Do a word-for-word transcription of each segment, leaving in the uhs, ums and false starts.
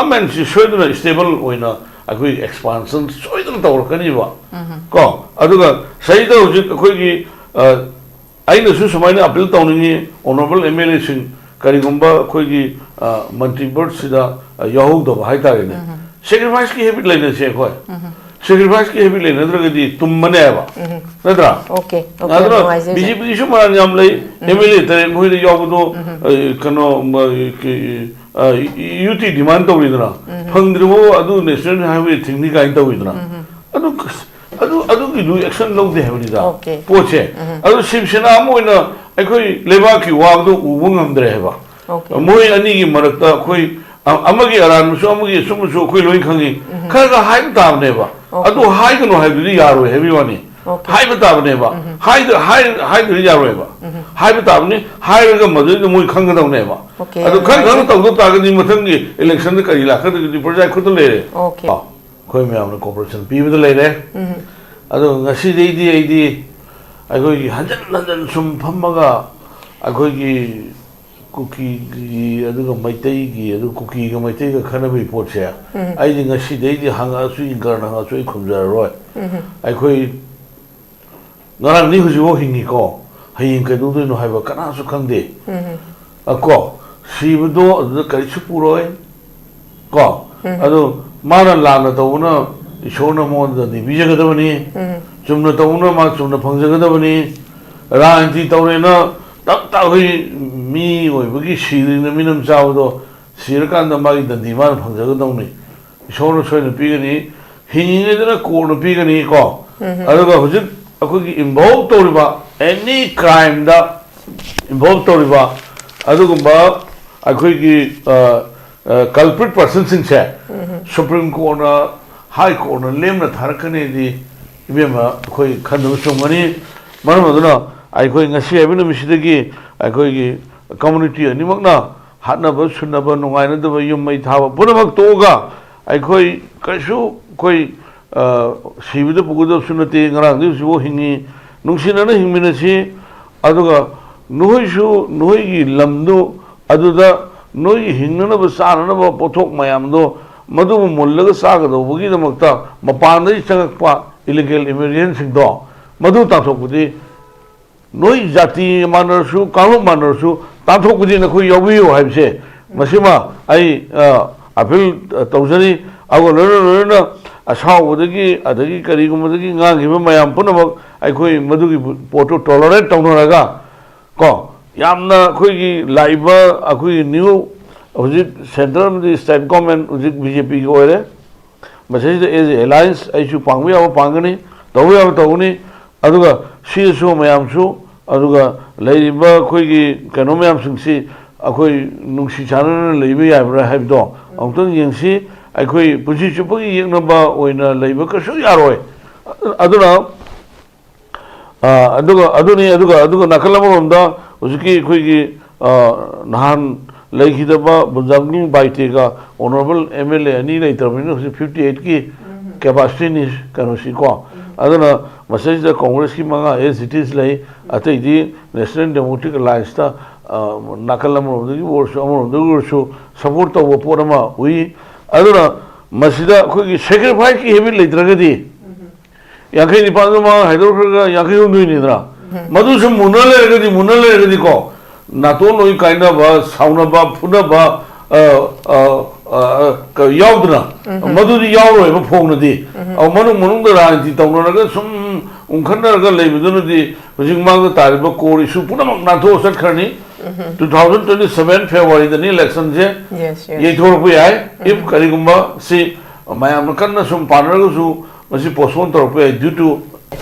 ꯒꯚꯔꯟꯃꯦꯟꯁꯤ ꯁꯣꯏꯗꯅ ꯁ꯭ꯇꯦꯕꯜ ꯑꯣꯏꯅ ꯑꯩꯈꯣꯏ ꯑꯦꯛꯁꯄꯥꯟꯁꯟ ꯁꯣꯏꯗꯅ ꯇꯧꯔꯛꯀꯅꯤꯕ꯫ ꯀꯣ, ꯑꯗꯨꯒ ꯁꯤꯗꯩꯗ ꯍꯧꯖꯤꯛ ꯑꯩꯈꯣꯏꯒꯤ, ꯑ, ꯑꯩꯅꯁꯨ ꯁꯨꯃꯥꯏꯅ ꯑꯄꯤꯜ ꯇꯧꯅꯤꯡꯉꯤ, ꯑꯣꯅꯔꯦꯕꯜ ꯑꯦꯝ ꯑꯦꯜ ꯑꯦꯁꯤꯡ, ꯀꯔꯤꯒꯨꯝꯕ ꯑꯩꯈꯣꯏꯒꯤ, ꯑ, ꯃꯟꯇ꯭ꯔꯤ ꯕꯣꯔꯗꯁꯤꯗ, ꯑ, ꯌꯥꯎꯍꯧꯗꯕ ꯍꯥꯏꯇꯥꯔꯦꯅꯦ꯫ ꯁꯦꯀ꯭ꯔꯤꯐꯥꯏꯁꯀꯤ ꯍꯦꯕꯤꯠ ꯂꯩꯅꯁꯦ ꯑꯩꯈꯣꯏ꯫ ꯁꯦꯀ꯭ꯔꯤꯐꯥꯏꯁꯀꯤ ꯍꯦꯕꯤꯠ ꯂꯩꯅꯗ꯭ꯔꯒꯗꯤ ꯇꯨꯝꯃꯅꯦꯕ꯫ ꯅꯠꯇ꯭ꯔꯥ? ꯑꯣꯀꯦ ꯑꯣꯀꯦ ꯑꯗꯨꯅ ꯅꯨꯡꯉꯥꯏꯖꯩ ꯕꯤ ꯖꯦ ꯄꯤꯒꯤꯁꯨ ꯃꯔꯥꯜ ꯌꯥꯝ ꯂꯩ꯫ ꯑꯦꯝ ꯑꯦꯜ ꯑꯦ ꯇꯔꯦꯠ ꯃꯈꯣꯏꯗ ꯌꯥꯎꯕꯗꯣ, ꯑ, ꯀꯩꯅꯣ, ꯃ-, ꯀ-, ꯑ, ꯌꯨ ꯇꯤ ꯗꯤꯃꯥꯟ ꯇꯧꯔꯤꯗꯅ, ꯐꯪꯗ꯭ꯔꯤꯕ ꯑꯗꯨ ꯅꯦꯁꯅꯦꯜ ꯍꯥꯏꯋꯦ ꯊꯤꯡꯅꯤ ꯀꯥꯏꯅ ꯇꯧꯋꯤꯗꯅ꯫ ꯑꯗꯨ, ꯑꯗꯨ, ꯑꯗꯨꯒꯤꯗꯨ ꯑꯦꯛꯁꯟ ꯂꯧꯗꯦ ꯍꯥꯏꯕꯅꯤꯗ꯫ ꯑꯣꯀꯦ꯫ ꯄꯣꯠꯁꯦ꯫ ꯑꯗꯨ ꯁꯤꯕ ꯁꯦꯅꯥ ꯑꯃ ꯑꯣꯏꯅ ꯑꯩꯈꯣꯏ ꯂꯩꯕꯥꯛꯀꯤ ꯋꯥꯕꯗꯣ ꯎꯕ ꯉꯝꯗ꯭ꯔꯦ ꯍꯥꯏꯕ꯫ ꯑꯣꯀꯦ꯫ ꯃꯣꯏ ꯑꯅꯤꯒꯤ ꯃꯔꯛꯇ ꯑꯩꯈꯣꯏ ꯑ-, ꯑꯃꯒꯤ ꯑꯔꯥꯟꯕꯁꯨ ꯑꯃꯒꯤ ꯑꯆꯨꯝꯕꯁꯨ ꯑꯩꯈꯣꯏ ꯂꯣꯏ ꯈꯪꯉꯤ꯫ ꯈꯔ ꯈꯔ ꯍꯥꯏꯕ ꯇꯥꯕꯅꯦꯕ꯫ ꯑꯣꯀꯦ꯫ ꯑꯗꯨ ꯍꯥꯏꯒꯅꯨ ꯍꯥꯏꯕꯗꯨꯗꯤ ꯌꯥꯔꯣꯏ ꯍꯥꯏꯕꯒꯤ ꯋꯥꯅꯤ꯫ ꯑꯣꯀꯦ꯫ ꯍꯥꯏꯕ ꯇꯥꯕꯅꯦꯕ꯫ ꯍꯥꯏꯗ-, ꯍꯥꯏ-, ꯍꯥꯏꯗ꯭ꯔꯗꯤ ꯌꯥꯔꯣꯏꯕ꯫ ꯍꯥꯏꯕ ꯇꯥꯕꯅꯤ꯫ ꯍꯥꯏꯔꯒ ꯃꯗꯨꯗꯩꯗ ꯃꯣꯏ ꯈꯪꯒꯗꯧꯅꯦꯕ꯫ ꯑꯣꯀꯦ, ꯑꯗꯨ ꯈꯪ ꯈꯪꯅ ꯅꯨꯡꯉꯥꯏꯖꯩ꯫ ꯇꯧꯗ ꯇꯥꯔꯒꯗꯤ ꯃꯊꯪꯒꯤ ꯏꯂꯦꯛꯁꯟꯗ ꯀꯔꯤ ꯂꯥꯛꯀꯗꯒꯦꯗꯤ ꯄ꯭ꯔꯖꯥ ꯈꯨꯠꯇ ꯂꯩꯔꯦ꯫ ꯑꯣꯀꯦ꯫ ꯑꯩꯈꯣꯏ ꯃꯌꯥꯝꯅ ꯀꯣꯑꯣꯄꯔꯦꯁꯟ ꯄꯤꯕꯗ ꯂꯩꯔꯦ꯫ ꯑꯗꯣ ꯉꯁꯤꯗꯩꯗꯤ ꯑꯩꯗꯤ ꯑꯩꯈꯣꯏꯒꯤ ꯍꯟꯖꯟ ꯍꯟꯖꯟ ꯁꯨꯝ ꯐꯝꯃꯒ ꯑꯩꯈꯣꯏꯒꯤ ꯀꯨꯀꯤꯒꯤ ꯑꯗꯨꯒ ꯃꯩꯇꯩꯒꯤ, ꯑꯗꯨ ꯀꯨꯀꯤꯒ ꯃꯩꯇꯩꯒ ꯈꯠꯅꯕꯒꯤ ꯄꯣꯠꯁꯦ, ꯑꯩꯗꯤ ꯉꯁꯤꯗꯩꯗꯤ ꯍꯪꯉꯛꯑꯁꯨ, ꯏꯟꯀꯔꯅ ꯍꯪꯉꯛꯑꯁꯨ ꯑꯩ ꯈꯨꯝꯖꯔꯔꯣꯏ꯫ ꯑꯩꯈꯣꯏ ꯉꯔꯥꯡꯗꯤ ꯍꯧꯖꯤꯛꯐꯥꯎ ꯍꯤꯡꯉꯤꯀꯣ, ꯍꯌꯦꯡ ꯀꯩꯗꯧꯗꯣꯏꯅꯣ ꯍꯥꯏꯕ ꯀꯅꯥꯁꯨ ꯈꯪꯗꯦ꯫ ꯑ, ꯀꯣ, ꯁꯤꯕꯗꯣ ꯑꯗꯨꯗ ꯀꯔꯤꯁꯨ ꯄꯨꯔꯣꯏ꯫ ꯀꯣ, ꯑꯗꯨ ꯃꯥꯅ ꯂꯥꯟꯅ ꯇꯧꯕꯅ ꯏꯁꯣꯔꯅ ꯃꯉꯣꯟꯗ ꯗꯟꯗꯤ ꯄꯤꯖꯒꯗꯕꯅꯤ꯫ ꯆꯨꯝꯅ ꯇꯧꯕꯅ ꯃꯥ ꯆꯨꯝꯅ ꯐꯪꯖꯒꯗꯕꯅꯤ꯫ ꯔꯥꯖꯅꯤꯇꯤ ꯇꯧꯔꯦꯅ ꯇꯞ ꯇꯥꯈꯩ ꯃꯤ ꯑꯣꯏꯕꯒꯤ ꯁꯤꯔꯤꯅ ꯃꯤꯅꯝ ꯆꯥꯕꯗꯣ, ꯁꯤꯔꯀꯥꯟꯗ ꯃꯥꯒꯤ ꯗꯟꯗꯤ ꯃꯥꯅ ꯐꯪꯖꯒꯗꯧꯅꯤ꯫ ꯏꯁꯣꯔꯅ ꯁꯣꯏꯗꯅ ꯄꯤꯒꯅꯤ꯫ ꯍꯤꯡꯉꯤꯉꯩꯗꯅ ꯀꯣꯛꯅ ꯄꯤꯒꯅꯤ ꯀꯣ꯫ ꯑꯗꯨꯒ ꯍꯧꯖꯤꯛ ꯑꯩꯈꯣꯏꯒꯤ ꯏꯟꯚꯣꯜꯕ ꯇꯧꯔꯤꯕ, ꯑꯦꯅꯤ ꯀ꯭ꯔꯥꯏꯝꯗ ꯏꯟꯚꯣꯜꯕ ꯇꯧꯔꯤꯕ ꯑꯗꯨꯒꯨꯝꯕ ꯑꯩꯈꯣꯏꯒꯤ, ꯑ, ꯑ, ꯀꯜꯄ꯭ꯔꯤꯠ ꯄꯥꯔꯁꯟꯁꯤꯡꯁꯦ ꯁꯨꯄ꯭ꯔꯤꯝ ꯀꯣꯔꯠꯅ, ꯍꯥꯏ ꯀꯣꯔꯠꯅ ꯂꯦꯝꯅ ꯊꯥꯔꯛꯀꯅꯤꯗꯤ, ꯏꯕꯦꯝꯃ, ꯑꯩꯈꯣꯏ ꯈꯟꯗꯕ ꯆꯨꯝꯒꯅꯤ꯫ ꯃꯔꯝ ꯑꯗꯨꯅ ꯑꯩꯈꯣꯏ ꯉꯁꯤ ꯍꯥꯏꯕ ꯅꯨꯃꯤꯠꯁꯤꯗꯒꯤ ꯑꯩꯈꯣꯏꯒꯤ ꯀꯝꯃꯨꯅꯤꯇꯤ ꯑꯅꯤꯃꯛꯅ ꯍꯥꯠꯅꯕ ꯁꯨꯅꯕ, ꯅꯨꯡꯉꯥꯏꯅꯗꯕ, ꯌꯨꯝ ꯃꯩ ꯊꯥꯕ ꯄꯨꯝꯅꯃꯛ ꯇꯣꯛꯑꯒ, ꯑꯩꯈꯣꯏ ꯀꯩꯁꯨ ꯑꯩꯈꯣꯏ, ꯑ, ꯁꯤꯕꯗ ꯄꯨꯒꯗꯕꯁꯨ ꯅꯠꯇꯦ, ꯉꯔꯥꯡꯗꯤ ꯍꯧꯖꯤꯛꯐꯥꯎ ꯍꯤꯡꯉꯤ, ꯅꯨꯡꯁꯤꯅꯅ ꯍꯤꯡꯃꯤꯟꯅꯁꯤ꯫ ꯑꯗꯨꯒ ꯅꯈꯣꯏꯁꯨ ꯅꯈꯣꯏꯒꯤ ꯂꯝꯗꯨ ꯑꯗꯨꯗ ꯅꯣꯏꯒꯤ ꯍꯤꯡꯅꯅꯕ ꯆꯥꯅꯅꯕ ꯄꯣꯠꯊꯣꯛ ꯃꯌꯥꯝꯗꯣ, ꯃꯗꯨꯕꯨ ꯃꯨꯜꯂꯒ ꯆꯥꯒꯗꯧꯕꯒꯤꯗꯃꯛꯇ ꯃꯄꯥꯟꯗꯒꯤ ꯆꯪꯉꯛꯄ ꯏꯂꯤꯒꯦꯜ ꯏꯃꯤꯒ꯭ꯔꯦꯟꯁꯤꯡꯗꯣ, ꯃꯗꯨ ꯇꯥꯟꯊꯣꯛꯄꯗꯤ ꯅꯣꯏ ꯖꯥꯇꯤ ꯃꯥꯟꯅꯔꯁꯨ, ꯀꯥꯡꯂꯨꯞ ꯃꯥꯟꯅꯔꯁꯨ, ꯇꯥꯟꯊꯣꯛꯄꯗꯤ ꯅꯈꯣꯏ ꯌꯥꯎꯕꯤꯌꯨ ꯍꯥꯏꯕꯁꯦ, ꯃꯁꯤꯃ ꯑꯩ, ꯑ, ꯑꯄꯤꯜ, ꯑ, ꯇꯧꯖꯔꯤ꯫ ꯑꯗꯨꯒ ꯂꯣꯏꯅ ꯂꯣꯏꯅꯅ ꯑꯁꯥꯎꯕꯗꯒꯤ, ꯑꯗꯒꯤ ꯀꯔꯤꯒꯨꯝꯕꯗꯒꯤ ꯉꯥꯡꯈꯤꯕ ꯃꯌꯥꯝ ꯄꯨꯝꯅꯃꯛ ꯑꯩꯈꯣꯏ ꯃꯗꯨꯒꯤ ꯄꯣꯠꯇꯨ ꯇꯣꯂꯔꯦꯠ ꯇꯧꯅꯔꯒ, ꯀꯣ, ꯌꯥꯝꯅ ꯑꯩꯈꯣꯏꯒꯤ ꯂꯥꯛꯏꯕ ꯑꯩꯈꯣꯏꯒꯤ ꯅ꯭ꯌꯨ, ꯍꯧꯖꯤꯛ ꯁꯦꯟꯇ꯭ꯔꯦꯜ ꯑꯃꯗꯤ ꯁ꯭ꯇꯦꯠ ꯒꯣꯔꯃꯦꯟ ꯍꯧꯖꯤꯛ ꯕꯤ ꯖꯦ ꯄꯤꯒꯤ ꯑꯣꯏꯔꯦ꯫ ꯃꯁꯤꯗꯩꯁꯤꯗ ꯑꯦꯖ ꯑꯦ ꯑꯦꯂꯥꯏꯟꯁ ꯑꯩꯁꯨ ꯄꯥꯡꯕ ꯌꯥꯕ ꯄꯥꯡꯒꯅꯤ, ꯇꯧꯕ ꯌꯥꯕ ꯇꯧꯒꯅꯤ꯫ ꯑꯗꯨꯒ ꯁꯤ ꯑꯦꯁ ꯑꯣ ꯃꯌꯥꯝꯁꯨ, ꯑꯗꯨꯒ ꯂꯩꯔꯤꯕ ꯑꯩꯈꯣꯏꯒꯤ ꯀꯩꯅꯣ ꯃꯌꯥꯝꯁꯤꯡꯁꯤ ꯑꯩꯈꯣꯏ ꯅꯨꯡꯁꯤ ꯆꯥꯟꯅꯅ ꯂꯩꯕ ꯌꯥꯕ꯭ꯔꯥ ꯍꯥꯏꯕꯗꯣ ꯑꯃꯨꯛꯇꯪ ꯌꯦꯡꯁꯤ꯫ ꯑꯩꯈꯣꯏ ꯄꯨꯟꯁꯤ ꯆꯨꯞꯄꯒꯤ ꯌꯦꯛꯅꯕ ꯑꯣꯏꯅ ꯂꯩꯕ ꯀꯩꯁꯨ ꯌꯥꯔꯣꯏ꯫ ꯑꯗꯨꯅ ꯑ, ꯑꯗꯨꯒ ꯑꯗꯨꯅꯤ, ꯑꯗꯨꯒ, ꯑꯗꯨꯒ ꯅꯥꯀꯜ ꯑꯃꯔꯣꯝꯗ ꯍꯧꯖꯤꯛꯀꯤ ꯑꯩꯈꯣꯏꯒꯤ, ꯑ, ꯅꯍꯥꯟ ꯂꯩꯈꯤꯗꯕ ꯕꯨꯟꯖꯥꯝꯒꯤ ꯕꯥꯏꯇꯦꯒ ꯑꯣꯅꯔꯦꯕꯜ ꯑꯦꯝ ꯑꯦꯜ ꯑꯦ ꯑꯅꯤ ꯂꯩꯇ꯭ꯔꯕꯅꯤꯅ ꯍꯧꯖꯤꯛ ꯐꯤꯐꯇꯤ ꯑꯩꯠꯀꯤ ꯀꯦꯄꯥꯁꯤꯇꯤꯅꯤ ꯀꯩꯅꯣꯁꯤꯀꯣ꯫ ꯑꯗꯨꯅ ꯃꯁꯤꯗꯩꯁꯤꯗ ꯀꯣꯡꯒ꯭ꯔꯦꯁꯀꯤ ꯃꯉꯥ ꯑꯦꯁ ꯏꯠ ꯏꯁ ꯂꯩ, ꯑꯇꯩꯗꯤ ꯅꯦꯁꯅꯦꯜ ꯗꯦꯃꯣꯀ꯭ꯔꯦꯇꯤꯛ ꯑꯦꯂꯥꯏꯟꯁꯇ, ꯑ, ꯅꯥꯀꯜ ꯑꯃꯔꯣꯝꯗꯒꯤ ꯑꯣꯏꯔꯁꯨ ꯑꯃꯔꯣꯝꯗꯒꯤ ꯑꯣꯏꯔꯁꯨ ꯁꯄꯣꯔꯠ ꯇꯧꯕ ꯄꯣꯠ ꯑꯃ ꯎꯏ꯫ ꯑꯗꯨꯅ ꯃꯁꯤꯗ ꯑꯩꯈꯣꯏꯒꯤ ꯁꯦꯀ꯭ꯔꯤꯐꯥꯏꯁꯀꯤ ꯍꯦꯕꯤꯠ ꯂꯩꯇ꯭ꯔꯒꯗꯤ, ꯌꯥꯡꯈꯩ ꯅꯤꯄꯥꯟꯗꯣ ꯃꯥ ꯍꯥꯏꯗꯣꯛꯈ꯭ꯔꯒ ꯌꯥꯡꯈꯩ ꯍꯨꯝꯗꯣꯏꯅꯤꯗꯅ, ꯃꯗꯨꯁꯨ ꯃꯨꯟꯅ ꯂꯩꯔꯒꯗꯤ, ꯃꯨꯟꯅ ꯂꯩꯔꯒꯗꯤꯀꯣ, ꯅꯥꯇꯣꯟ ꯂꯣꯏ ꯀꯥꯏꯅꯕ, ꯁꯥꯎꯅꯕ, ꯐꯨꯅꯕ, ꯑ, ꯑ, ꯑ, ꯑ, ꯀ-, ꯌꯥꯎꯗꯅ, ꯃꯗꯨꯗꯤ ꯌꯥꯎꯔꯣꯏꯕ ꯐꯣꯡꯅꯗꯤ꯫ ꯑ, ꯃꯅꯨꯡ ꯃꯅꯨꯡꯗ ꯔꯥꯖꯅꯤꯇꯤ ꯇꯧꯅꯔꯒ ꯁꯨꯝ ꯎꯪꯈꯠꯅꯔꯒ ꯂꯩꯕꯗꯨꯅꯗꯤ ꯍꯧꯖꯤꯛ ꯃꯥꯡꯗ ꯇꯥꯔꯤꯕ ꯀꯣꯔ ꯏꯁꯨ ꯄꯨꯝꯅꯃꯛ ꯅꯥꯟꯊꯣꯛꯑ ꯆꯠꯈ꯭ꯔꯅꯤ꯫ ꯇꯨ ꯊꯥꯎꯖꯟ ꯇ꯭ꯋꯦꯟꯇꯤ ꯁꯚꯦꯟ ꯐꯦꯕ꯭ꯔꯨꯋꯥꯔꯤꯗꯅꯤ ꯏꯂꯦꯛꯁꯟꯁꯦ꯫ Yes, yes. ꯌꯩꯊꯣꯔꯛꯄ ꯌꯥꯏ꯫ If ꯀꯔꯤꯒꯨꯝꯕ ꯁꯤ ꯃꯌꯥꯝꯅ ꯀꯟꯅ ꯁꯨꯝ ꯄꯥꯅꯔꯒꯁꯨ ꯃꯁꯤ postpone ꯇꯧꯔꯛꯄ ꯌꯥꯏ, due to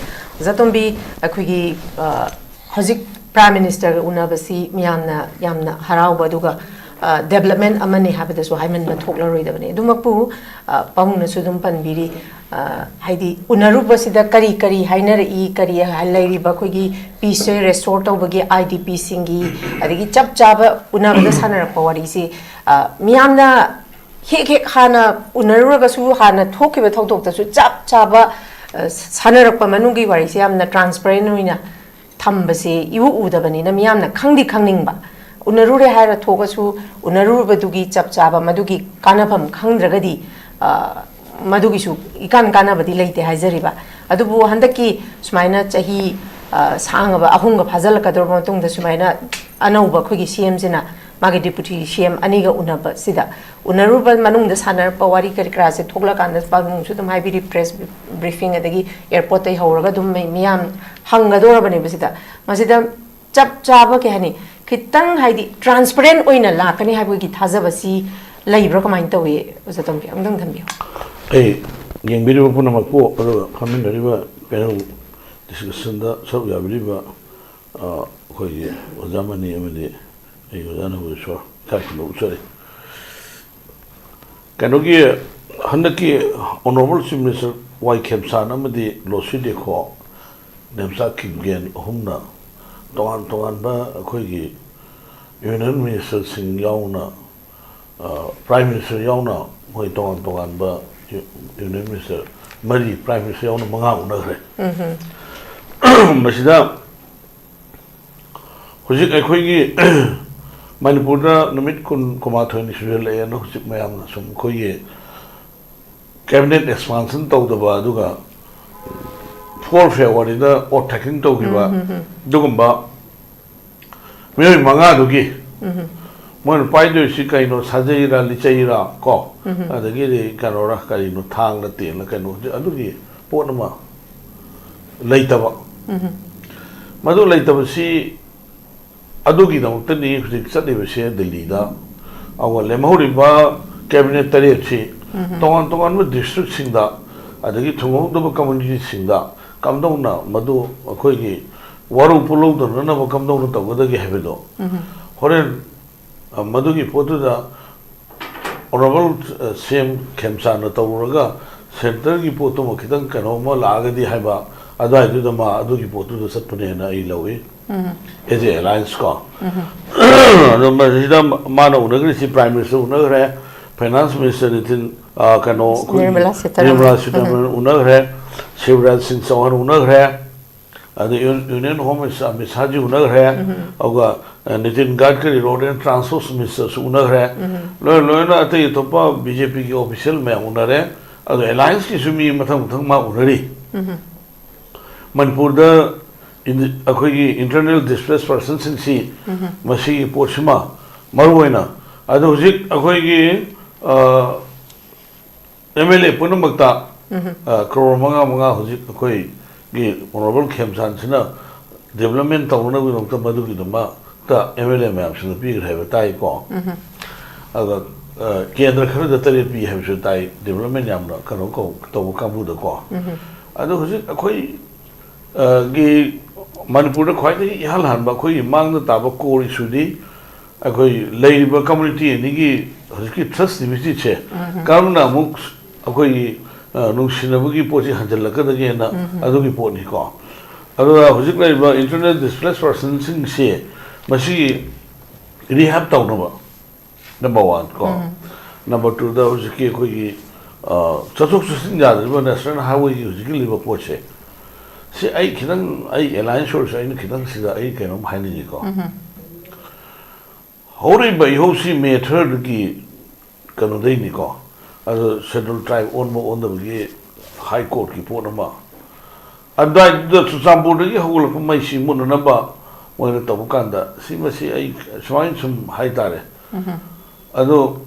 ꯖꯥꯇꯣꯝꯕꯤ, ꯑꯩꯈꯣꯏꯒꯤ, ꯑ, ꯍꯧꯖꯤꯛ Prime Minister ꯎꯅꯕꯁꯤ ꯃꯤꯌꯥꯝꯅ ꯌꯥꯝꯅ ꯍꯔꯥꯎꯕ, ꯑꯗꯨꯒ, ꯑ, development ꯑꯃꯅꯤ ꯍꯥꯏꯕꯗꯁꯨ ꯍꯥꯏꯃꯟꯕ ꯊꯣꯛꯂꯔꯣꯏꯗꯕꯅꯤ꯫ ꯑꯗꯨꯃꯛꯄꯨ, ꯑ, ꯄꯥꯕꯨꯡꯅꯁꯨ ꯑꯗꯨꯝ ꯄꯟꯕꯤꯔꯤ, ꯑ, ꯍꯥꯏꯗꯤ ꯎꯅꯔꯨꯕꯁꯤꯗ ꯀꯔꯤ ꯀꯔꯤ ꯍꯥꯏꯅꯔꯛꯏ, ꯀꯔꯤ ꯍꯥꯏ-, ꯂꯩꯔꯤꯕ ꯑꯩꯈꯣꯏꯒꯤ peace restore ꯇꯧꯕꯒꯤ, ꯑꯥꯏ ꯗꯤ ꯄꯤꯁꯤꯡꯒꯤ, ꯑꯗꯒꯤ ꯆꯞ ꯆꯥꯕ ꯎꯅꯕꯗ ꯁꯥꯟꯅꯔꯛꯄ ꯋꯥꯔꯤꯁꯤ, ꯑ, ꯃꯤꯌꯥꯝꯅ ꯍꯦꯛ ꯍꯦꯛ ꯍꯥꯟꯅ ꯎꯅꯔꯨꯔꯒꯁꯨ ꯍꯥꯟꯅ ꯊꯣꯛꯈꯤꯕ ꯊꯧꯗꯣꯛꯇꯁꯨ ꯆꯞ ꯆꯥꯕ, ꯑ, ꯁꯥꯟꯅꯔꯛꯄ ꯃꯅꯨꯡꯒꯤ ꯋꯥꯔꯤꯁꯦ ꯌꯥꯝꯅ transparent ꯑꯣꯏꯅ ꯊꯝꯕꯁꯦ ꯏꯎ ꯎꯗꯕꯅꯤꯅ ꯃꯤꯌꯥꯝꯅ ꯈꯪꯗꯤ ꯈꯪꯅꯤꯡꯕ꯫ ꯎꯅꯔꯨꯔꯦ ꯍꯥꯏꯔ ꯊꯣꯛꯑꯁꯨ, ꯎꯅꯔꯨꯕꯗꯨꯒꯤ ꯆꯞ ꯆꯥꯕ ꯃꯗꯨꯒꯤ ꯀꯥꯟꯅꯐꯝ ꯈꯪꯗ꯭ꯔꯒꯗꯤ, ꯑ, ꯃꯗꯨꯒꯤꯁꯨ ꯏꯀꯥꯟ ꯀꯥꯟꯅꯕꯗꯤ ꯂꯩꯇꯦ ꯍꯥꯏꯖꯔꯤꯕ꯫ ꯑꯗꯨꯕꯨ ꯍꯟꯗꯛꯀꯤ ꯁꯨꯃꯥꯏꯅ ꯆꯍꯤ, ꯑ, ꯁꯥꯡꯉꯕ ꯑꯍꯨꯝꯒ ꯐꯥꯖꯤꯜꯂꯛꯀꯗꯧꯔꯕ ꯃꯇꯨꯡꯗ ꯁꯨꯃꯥꯏꯅ ꯑꯅꯧꯕ ꯑꯩꯈꯣꯏꯒꯤ ꯁꯤ ꯑꯦꯝꯁꯤꯅ ꯃꯥꯒꯤ ꯗꯤꯄꯨꯇꯤ ꯁꯤ ꯑꯦꯝ ꯑꯅꯤꯒ ꯎꯅꯕꯁꯤꯗ, ꯎꯅꯔꯨꯕ ꯃꯅꯨꯡꯗ ꯁꯥꯟꯅꯔꯛꯄ ꯋꯥꯔꯤ ꯀꯔꯤ ꯀꯔꯥꯁꯦ ꯊꯣꯛꯂꯀꯥꯟꯗ ꯄꯥꯕꯨꯡꯁꯨ ꯑꯗꯨꯝ ꯍꯥꯏꯕꯤꯔꯤ, ꯄ꯭ꯔꯦꯁ ꯕ꯭ꯔꯤꯐꯤꯡ ꯑꯗꯒꯤ ꯑꯦꯌꯥꯔꯄꯣꯔꯠꯇꯒꯤ ꯍꯧꯔꯒ ꯑꯗꯨꯝ ꯃꯤ-, ꯃꯤꯌꯥꯝ ꯍꯪꯒꯗꯧꯔꯕꯅꯦꯕ ꯁꯤꯗ꯫ ꯃꯁꯤꯗ ꯆꯞ ꯆꯥꯕ ꯀꯩ ꯍꯥꯏꯅꯤ, ꯈꯤꯇꯪ ꯍꯥꯏꯗꯤ ꯇ꯭ꯔꯥꯟꯁꯄꯔꯦꯟ ꯑꯣꯏꯅ ꯂꯥꯛꯀꯅꯤ ꯍꯥꯏꯕꯒꯤ ꯊꯥꯖꯕꯁꯤ ꯂꯩꯕ꯭ꯔꯥ, ꯀꯃꯥꯏꯅ ꯇꯧꯏ? ꯑꯣꯖꯥ ꯇꯣꯝꯕꯤ, ꯑꯃꯨꯛꯇꯪ ꯊꯝꯕꯤꯌꯨ꯫ ꯑꯩ ꯌꯦꯡꯕꯤꯔꯤꯕ ꯄꯨꯝꯅꯃꯛꯄꯨ, ꯑꯗꯨꯒ ꯐꯝꯃꯤꯟꯅꯔꯤꯕ ꯄꯦꯅꯦꯜ ꯗꯤꯁꯀꯁꯟꯗ ꯁꯔꯨꯛ ꯌꯥꯕꯤꯔꯤꯕ, ꯑ, ꯑꯩꯈꯣꯏꯒꯤ ꯑꯣꯖꯥ ꯃꯅꯤ ꯑꯃꯗꯤ ꯑꯩꯒꯤ ꯑꯣꯖꯥ ꯅꯕꯦꯁꯣꯔ, ꯏꯀꯥꯏ ꯈꯨꯝꯅꯕ ꯎꯠꯆꯔꯤ꯫ ꯀꯩꯅꯣꯒꯤ, ꯍꯟꯗꯛꯀꯤ ꯑꯣꯅꯔꯦꯕꯜ ꯆꯤꯐ ꯃꯤꯅꯤꯁꯇꯔ ꯋꯥꯏ ꯈꯦꯝꯆꯥꯟ ꯑꯃꯗꯤ ꯂꯣꯁꯤ ꯗꯦꯈꯣ, ꯅꯦꯝꯆꯥ ꯀꯤꯝꯒꯦꯟ ꯑꯍꯨꯝꯅ ꯇꯣꯉꯥꯟ ꯇꯣꯉꯥꯟꯕ ꯑꯩꯈꯣꯏꯒꯤ ꯌꯨꯅꯤꯌꯟ ꯃꯤꯅꯤꯁꯇꯔꯁꯤꯡ ꯌꯥꯎꯅ, ꯑ, ꯄ꯭ꯔꯥꯏꯝ ꯃꯤꯅꯤꯁꯇꯔ ꯌꯥꯎꯅ, ꯃꯣꯏ ꯇꯣꯉꯥꯟ ꯇꯣꯉꯥꯟꯕ ꯌꯨ-, ꯌꯨꯅꯤꯌꯟ ꯃꯤꯅꯤꯁꯇꯔ ꯃꯔꯤ, ꯄ꯭ꯔꯥꯏꯝ ꯃꯤꯅꯤꯁꯇꯔ ꯌꯥꯎꯅ ꯃꯉꯥ ꯎꯅꯈ꯭ꯔꯦ꯫ ꯃꯁꯤꯗ ꯍꯧꯖꯤꯛ ꯑꯩꯈꯣꯏꯒꯤ ꯃꯅꯤꯄꯨꯔꯗ ꯅꯨꯃꯤꯠ ꯀꯨꯟ, ꯀꯨꯟꯃꯥꯊꯣꯏꯅꯤ ꯁꯨꯖꯜꯂꯛꯑꯦꯅ ꯍꯧꯖꯤꯛ ꯃꯌꯥꯝꯅ ꯁꯨꯝ ꯑꯩꯈꯣꯏꯒꯤ ꯀꯦꯕꯤꯅꯦꯠ ꯑꯦꯛꯁꯄꯥꯟꯁꯟ ꯇꯧꯗꯕ, ꯑꯗꯨꯒ ꯐꯣꯔ ꯐꯦꯕꯋꯥꯔꯤꯗ ꯑꯣꯠ ꯊꯥꯀꯤꯡ ꯇꯧꯈꯤꯕ, ꯑꯗꯨꯒꯨꯝꯕ ꯃꯤꯑꯣꯏ ꯃꯉꯥꯗꯨꯒꯤ ꯃꯣꯏꯅ ꯄꯥꯏꯗꯣꯏꯁꯤ ꯀꯩꯅꯣ, ꯁꯥꯖꯩꯔꯥ, ꯂꯤꯆꯩꯔꯥ, ꯀꯣ, ꯑꯗꯒꯤꯗꯤ ꯀꯩꯅꯣꯔꯥ, ꯀꯔꯤꯅꯣ, ꯊꯥꯡꯂ ꯇꯦꯟꯂ ꯀꯩꯅꯣ, ꯑꯗꯨꯒꯤ ꯄꯣꯠ ꯑꯃ ꯂꯩꯇꯕ꯫ ꯃꯗꯨ ꯂꯩꯇꯕꯁꯤ, ꯑꯗꯨꯒꯤꯗꯃꯛꯇꯅꯤ ꯍꯧꯖꯤꯛ ꯆꯠꯂꯤꯕꯁꯦ ꯗꯤꯜꯂꯤꯗ꯫ ꯑꯗꯨꯒ ꯂꯦꯝꯍꯧꯔꯤꯕ ꯀꯦꯕꯤꯅꯦꯠ ꯇꯔꯦꯠꯁꯤ ꯇꯣꯉꯥꯟ ꯇꯣꯉꯥꯟꯕ ꯗꯤꯁꯇ꯭ꯔꯤꯛꯁꯤꯡꯗ, ꯑꯗꯒꯤ ꯊꯨꯡꯍꯧꯗꯕ ꯀꯝꯃꯨꯅꯤꯇꯤꯁꯤꯡꯗ ꯀꯝꯗꯧꯅ ꯃꯗꯨ ꯑꯩꯈꯣꯏꯒꯤ ꯋꯥꯔꯧ ꯄꯨꯛꯂꯧꯗꯅꯅꯕ ꯀꯝꯗꯧꯅ ꯇꯧꯒꯗꯒꯦ ꯍꯥꯏꯕꯗꯣ ꯍꯣꯔꯦꯟ, ꯑ, ꯃꯗꯨꯒꯤ ꯄꯣꯠꯇꯨꯗ ꯑꯣꯅꯔꯦꯕꯜ, ꯑ, ꯁꯤ ꯑꯦꯝ ꯈꯦꯝꯆꯥꯟꯅ ꯇꯧꯔꯨꯔꯒ ꯁꯦꯟꯇꯔꯒꯤ ꯄꯣꯠꯇꯨꯃ ꯈꯤꯇꯪ ꯀꯩꯅꯣꯝꯃ ꯂꯥꯛꯑꯒꯗꯤ ꯍꯥꯏꯕ, ꯑꯗꯨꯋꯥꯏꯗꯨꯗ ꯃꯥ ꯑꯗꯨꯒꯤ ꯄꯣꯠꯇꯨꯗ ꯆꯠꯄꯅꯦꯅ ꯑꯩ ꯂꯧꯏ꯫ ꯑꯦꯖ ꯑꯦ ꯑꯦꯂꯥꯏꯟꯁ ꯀꯣ꯫ ꯑꯗꯣ ꯃꯁꯤꯗ ꯃꯥꯅ ꯎꯅꯈ꯭ꯔꯤꯁꯤ prime minister ꯎꯅꯈ꯭ꯔꯦ, finance minister Nitin, ꯑ, ꯀꯩꯅꯣ, ꯑꯩꯈꯣꯏꯒꯤ ꯅꯤꯔꯃꯂꯥ ꯁꯤꯇꯥꯔꯥꯃꯟ꯫ ꯅꯤꯔꯃꯂꯥ ꯁꯤꯇꯥꯔꯥꯃꯟ ꯎꯅꯈ꯭ꯔꯦ, ꯁꯤꯕꯔꯥꯖ ꯁꯤꯡ ꯆꯧꯍꯥꯟ ꯎꯅꯈ꯭ꯔꯦ, ꯑꯗ ꯌꯨꯅꯤꯌꯟ ꯍꯣꯝ ꯃꯤꯅꯤꯁꯇꯔ ꯑꯃꯤꯠ ꯁꯥꯍꯖꯤ ꯎꯅꯈ꯭ꯔꯦ꯫ ꯑꯗꯨꯒ, ꯑ, ꯅꯤꯇꯤꯟ ꯒꯗꯀꯔꯤ, ꯔꯣꯗ ꯑꯦꯟ ꯇ꯭ꯔꯥꯟꯁꯄꯣꯔꯠ ꯃꯤꯅꯤꯁꯇꯔꯁꯨ ꯎꯅꯈ꯭ꯔꯦ꯫ ꯂꯣꯏ ꯂꯣꯏꯅ ꯑꯇꯩ ꯑꯇꯣꯞꯄ ꯕꯤ ꯖꯦ ꯄꯤꯒꯤ ꯑꯣꯐꯤꯁꯤꯌꯦꯜ ꯃꯌꯥꯝ ꯎꯅꯔꯦ꯫ ꯑꯗꯣ ꯑꯦꯂꯥꯏꯟꯁꯀꯤꯁꯨ ꯃꯤ ꯃꯊꯪ ꯃꯊꯪ ꯃꯥ ꯎꯅꯔꯤ꯫ ꯃꯅꯤꯄꯨꯔꯗ ꯏꯟ-, ꯑꯩꯈꯣꯏꯒꯤ ꯏꯟꯇꯔꯅꯦꯜ ꯗꯤꯁꯄ꯭ꯂꯦꯁ ꯄꯥꯔꯁꯟꯁꯤꯡꯁꯤ, ꯃꯁꯤꯒꯤ ꯄꯣꯠꯁꯤꯃ ꯃꯔꯨ ꯑꯣꯏꯅ, ꯑꯗꯣ ꯍꯧꯖꯤꯛ ꯑꯩꯈꯣꯏꯒꯤ, ꯑ, ꯑꯦꯝ ꯑꯦꯜ ꯑꯦ ꯄꯨꯝꯅꯃꯛꯇ, ꯑ, ꯀ꯭ꯔꯣꯔ ꯃꯉꯥ ꯃꯉꯥ ꯍꯧꯖꯤꯛ ꯑꯩꯈꯣꯏꯒꯤ ꯑꯣꯅꯔꯦꯕꯜ ꯈꯦꯝꯆꯥꯟꯁꯤꯅ ꯗꯤꯕꯂꯞꯃꯦꯟ ꯇꯧꯅꯅꯕꯒꯤꯗꯃꯛꯇ ꯃꯗꯨꯒꯤꯗꯃꯛꯇ ꯑꯦꯝ ꯑꯦꯜ ꯑꯦ ꯃꯌꯥꯝꯁꯤꯡꯗ ꯄꯤꯈ꯭ꯔꯦ ꯍꯥꯏꯕ ꯇꯥꯏꯀꯣ꯫ ꯑꯗꯣ, ꯑ, ꯀꯦꯟꯗ꯭ꯔ ꯈꯔꯗ ꯇꯔꯦꯠ ꯄꯤ ꯍꯥꯏꯕꯁꯨ ꯇꯥꯏ, ꯗꯤꯕꯂꯞꯃꯦꯟ ꯌꯥꯝꯅ ꯀꯩꯅꯣ ꯀꯧ-, ꯇꯧꯕ ꯀꯥꯡꯕꯨꯗꯀꯣ꯫ ꯑꯗꯣ ꯍꯧꯖꯤꯛ ꯑꯩꯈꯣꯏ, ꯑ, ꯒꯤ ꯃꯅꯤꯄꯨꯔꯗ ꯈ꯭ꯋꯥꯏꯗꯒꯤ ꯏꯍꯥꯟ ꯍꯥꯟꯕ ꯑꯩꯈꯣꯏꯒꯤ ꯃꯥꯡꯗ ꯇꯥꯕ core issue ꯗꯤ ꯑꯩꯈꯣꯏ ꯂꯩꯔꯤꯕ ꯀꯝꯃ꯭ꯌꯨꯅꯤꯇꯤ ꯑꯅꯤꯒꯤ ꯍꯧꯖꯤꯛꯀꯤ ꯇ꯭ꯔꯁ ꯗꯤꯐꯤꯁꯤꯠꯁꯦ ꯀꯔꯝꯅ ꯑꯃꯨꯛ ꯑꯩꯈꯣꯏꯒꯤ, ꯑ, ꯅꯨꯡꯁꯤꯅꯕꯒꯤ ꯄꯣꯠꯁꯤ ꯍꯟꯖꯤꯜꯂꯛꯀꯗꯒꯦꯅ ꯑꯗꯨꯒꯤ ꯄꯣꯠꯅꯤꯀꯣ꯫ ꯑꯗꯨꯒ ꯍꯧꯖꯤꯛ ꯂꯩꯔꯤꯕ ꯏꯟꯇꯔꯅꯦꯜ ꯗꯤꯁꯄ꯭ꯂꯦꯁ ꯄꯥꯔꯁꯟꯁꯤꯡꯁꯤ ꯃꯁꯤꯒꯤ ꯔꯤꯍꯦꯕ ꯇꯧꯅꯕ, ꯅꯝꯕꯔ ꯋꯥꯟ ꯀꯣ꯫ ꯅꯝꯕꯔ ꯇꯨꯗ ꯍꯧꯖꯤꯛꯀꯤ ꯑꯩꯈꯣꯏꯒꯤ, ꯑ, ꯆꯠꯊꯣꯛ ꯆꯠꯁꯤꯟ ꯌꯥꯗ꯭ꯔꯤꯕ ꯅꯦꯁꯅꯦꯜ ꯍꯥꯏꯋꯦꯒꯤ ꯍꯧꯖꯤꯛꯀꯤ ꯂꯩꯕ ꯄꯣꯠꯁꯦ, ꯁꯤ ꯑꯩ ꯈꯤꯇꯪ, ꯑꯩ ꯑꯦꯂꯥꯏꯟꯁ ꯑꯣꯏꯔꯁꯨ ꯑꯩꯅ ꯈꯤꯇꯪ ꯁꯤꯗ ꯑꯩ ꯀꯩꯅꯣꯝ ꯍꯥꯏꯅꯤꯡꯉꯤꯀꯣ꯫ ꯍꯧꯔꯛꯏꯕ ꯏꯍꯧꯁꯤ ꯃꯦ ꯊꯥꯔꯗꯒꯤ ꯀꯩꯅꯣꯗꯩꯅꯤꯀꯣ꯫ ꯑꯗꯣ ꯁꯦꯗꯨꯜ ꯇ꯭ꯔꯥꯏꯕ ꯑꯣꯟꯕ ꯑꯣꯟꯗꯕꯒꯤ ꯍꯥꯏ ꯀꯣꯔꯠꯀꯤ ꯄꯣꯠ ꯑꯃ, ꯑꯗꯨꯋꯥꯏꯗꯨꯗ ꯆꯨꯔꯆꯥꯟꯄꯨꯔꯗꯒꯤ ꯍꯧꯒꯠꯂꯛꯄ ꯃꯩꯁꯤ ꯃꯨꯠꯅꯅꯕ ꯃꯣꯏꯅ ꯇꯧꯕ ꯀꯥꯟꯗ, ꯁꯤ ꯃꯁꯤ ꯑꯩ ꯁꯨꯃꯥꯏꯅ ꯁꯨꯝ ꯍꯥꯏꯇꯥꯔꯦ꯫ ꯑꯗꯣ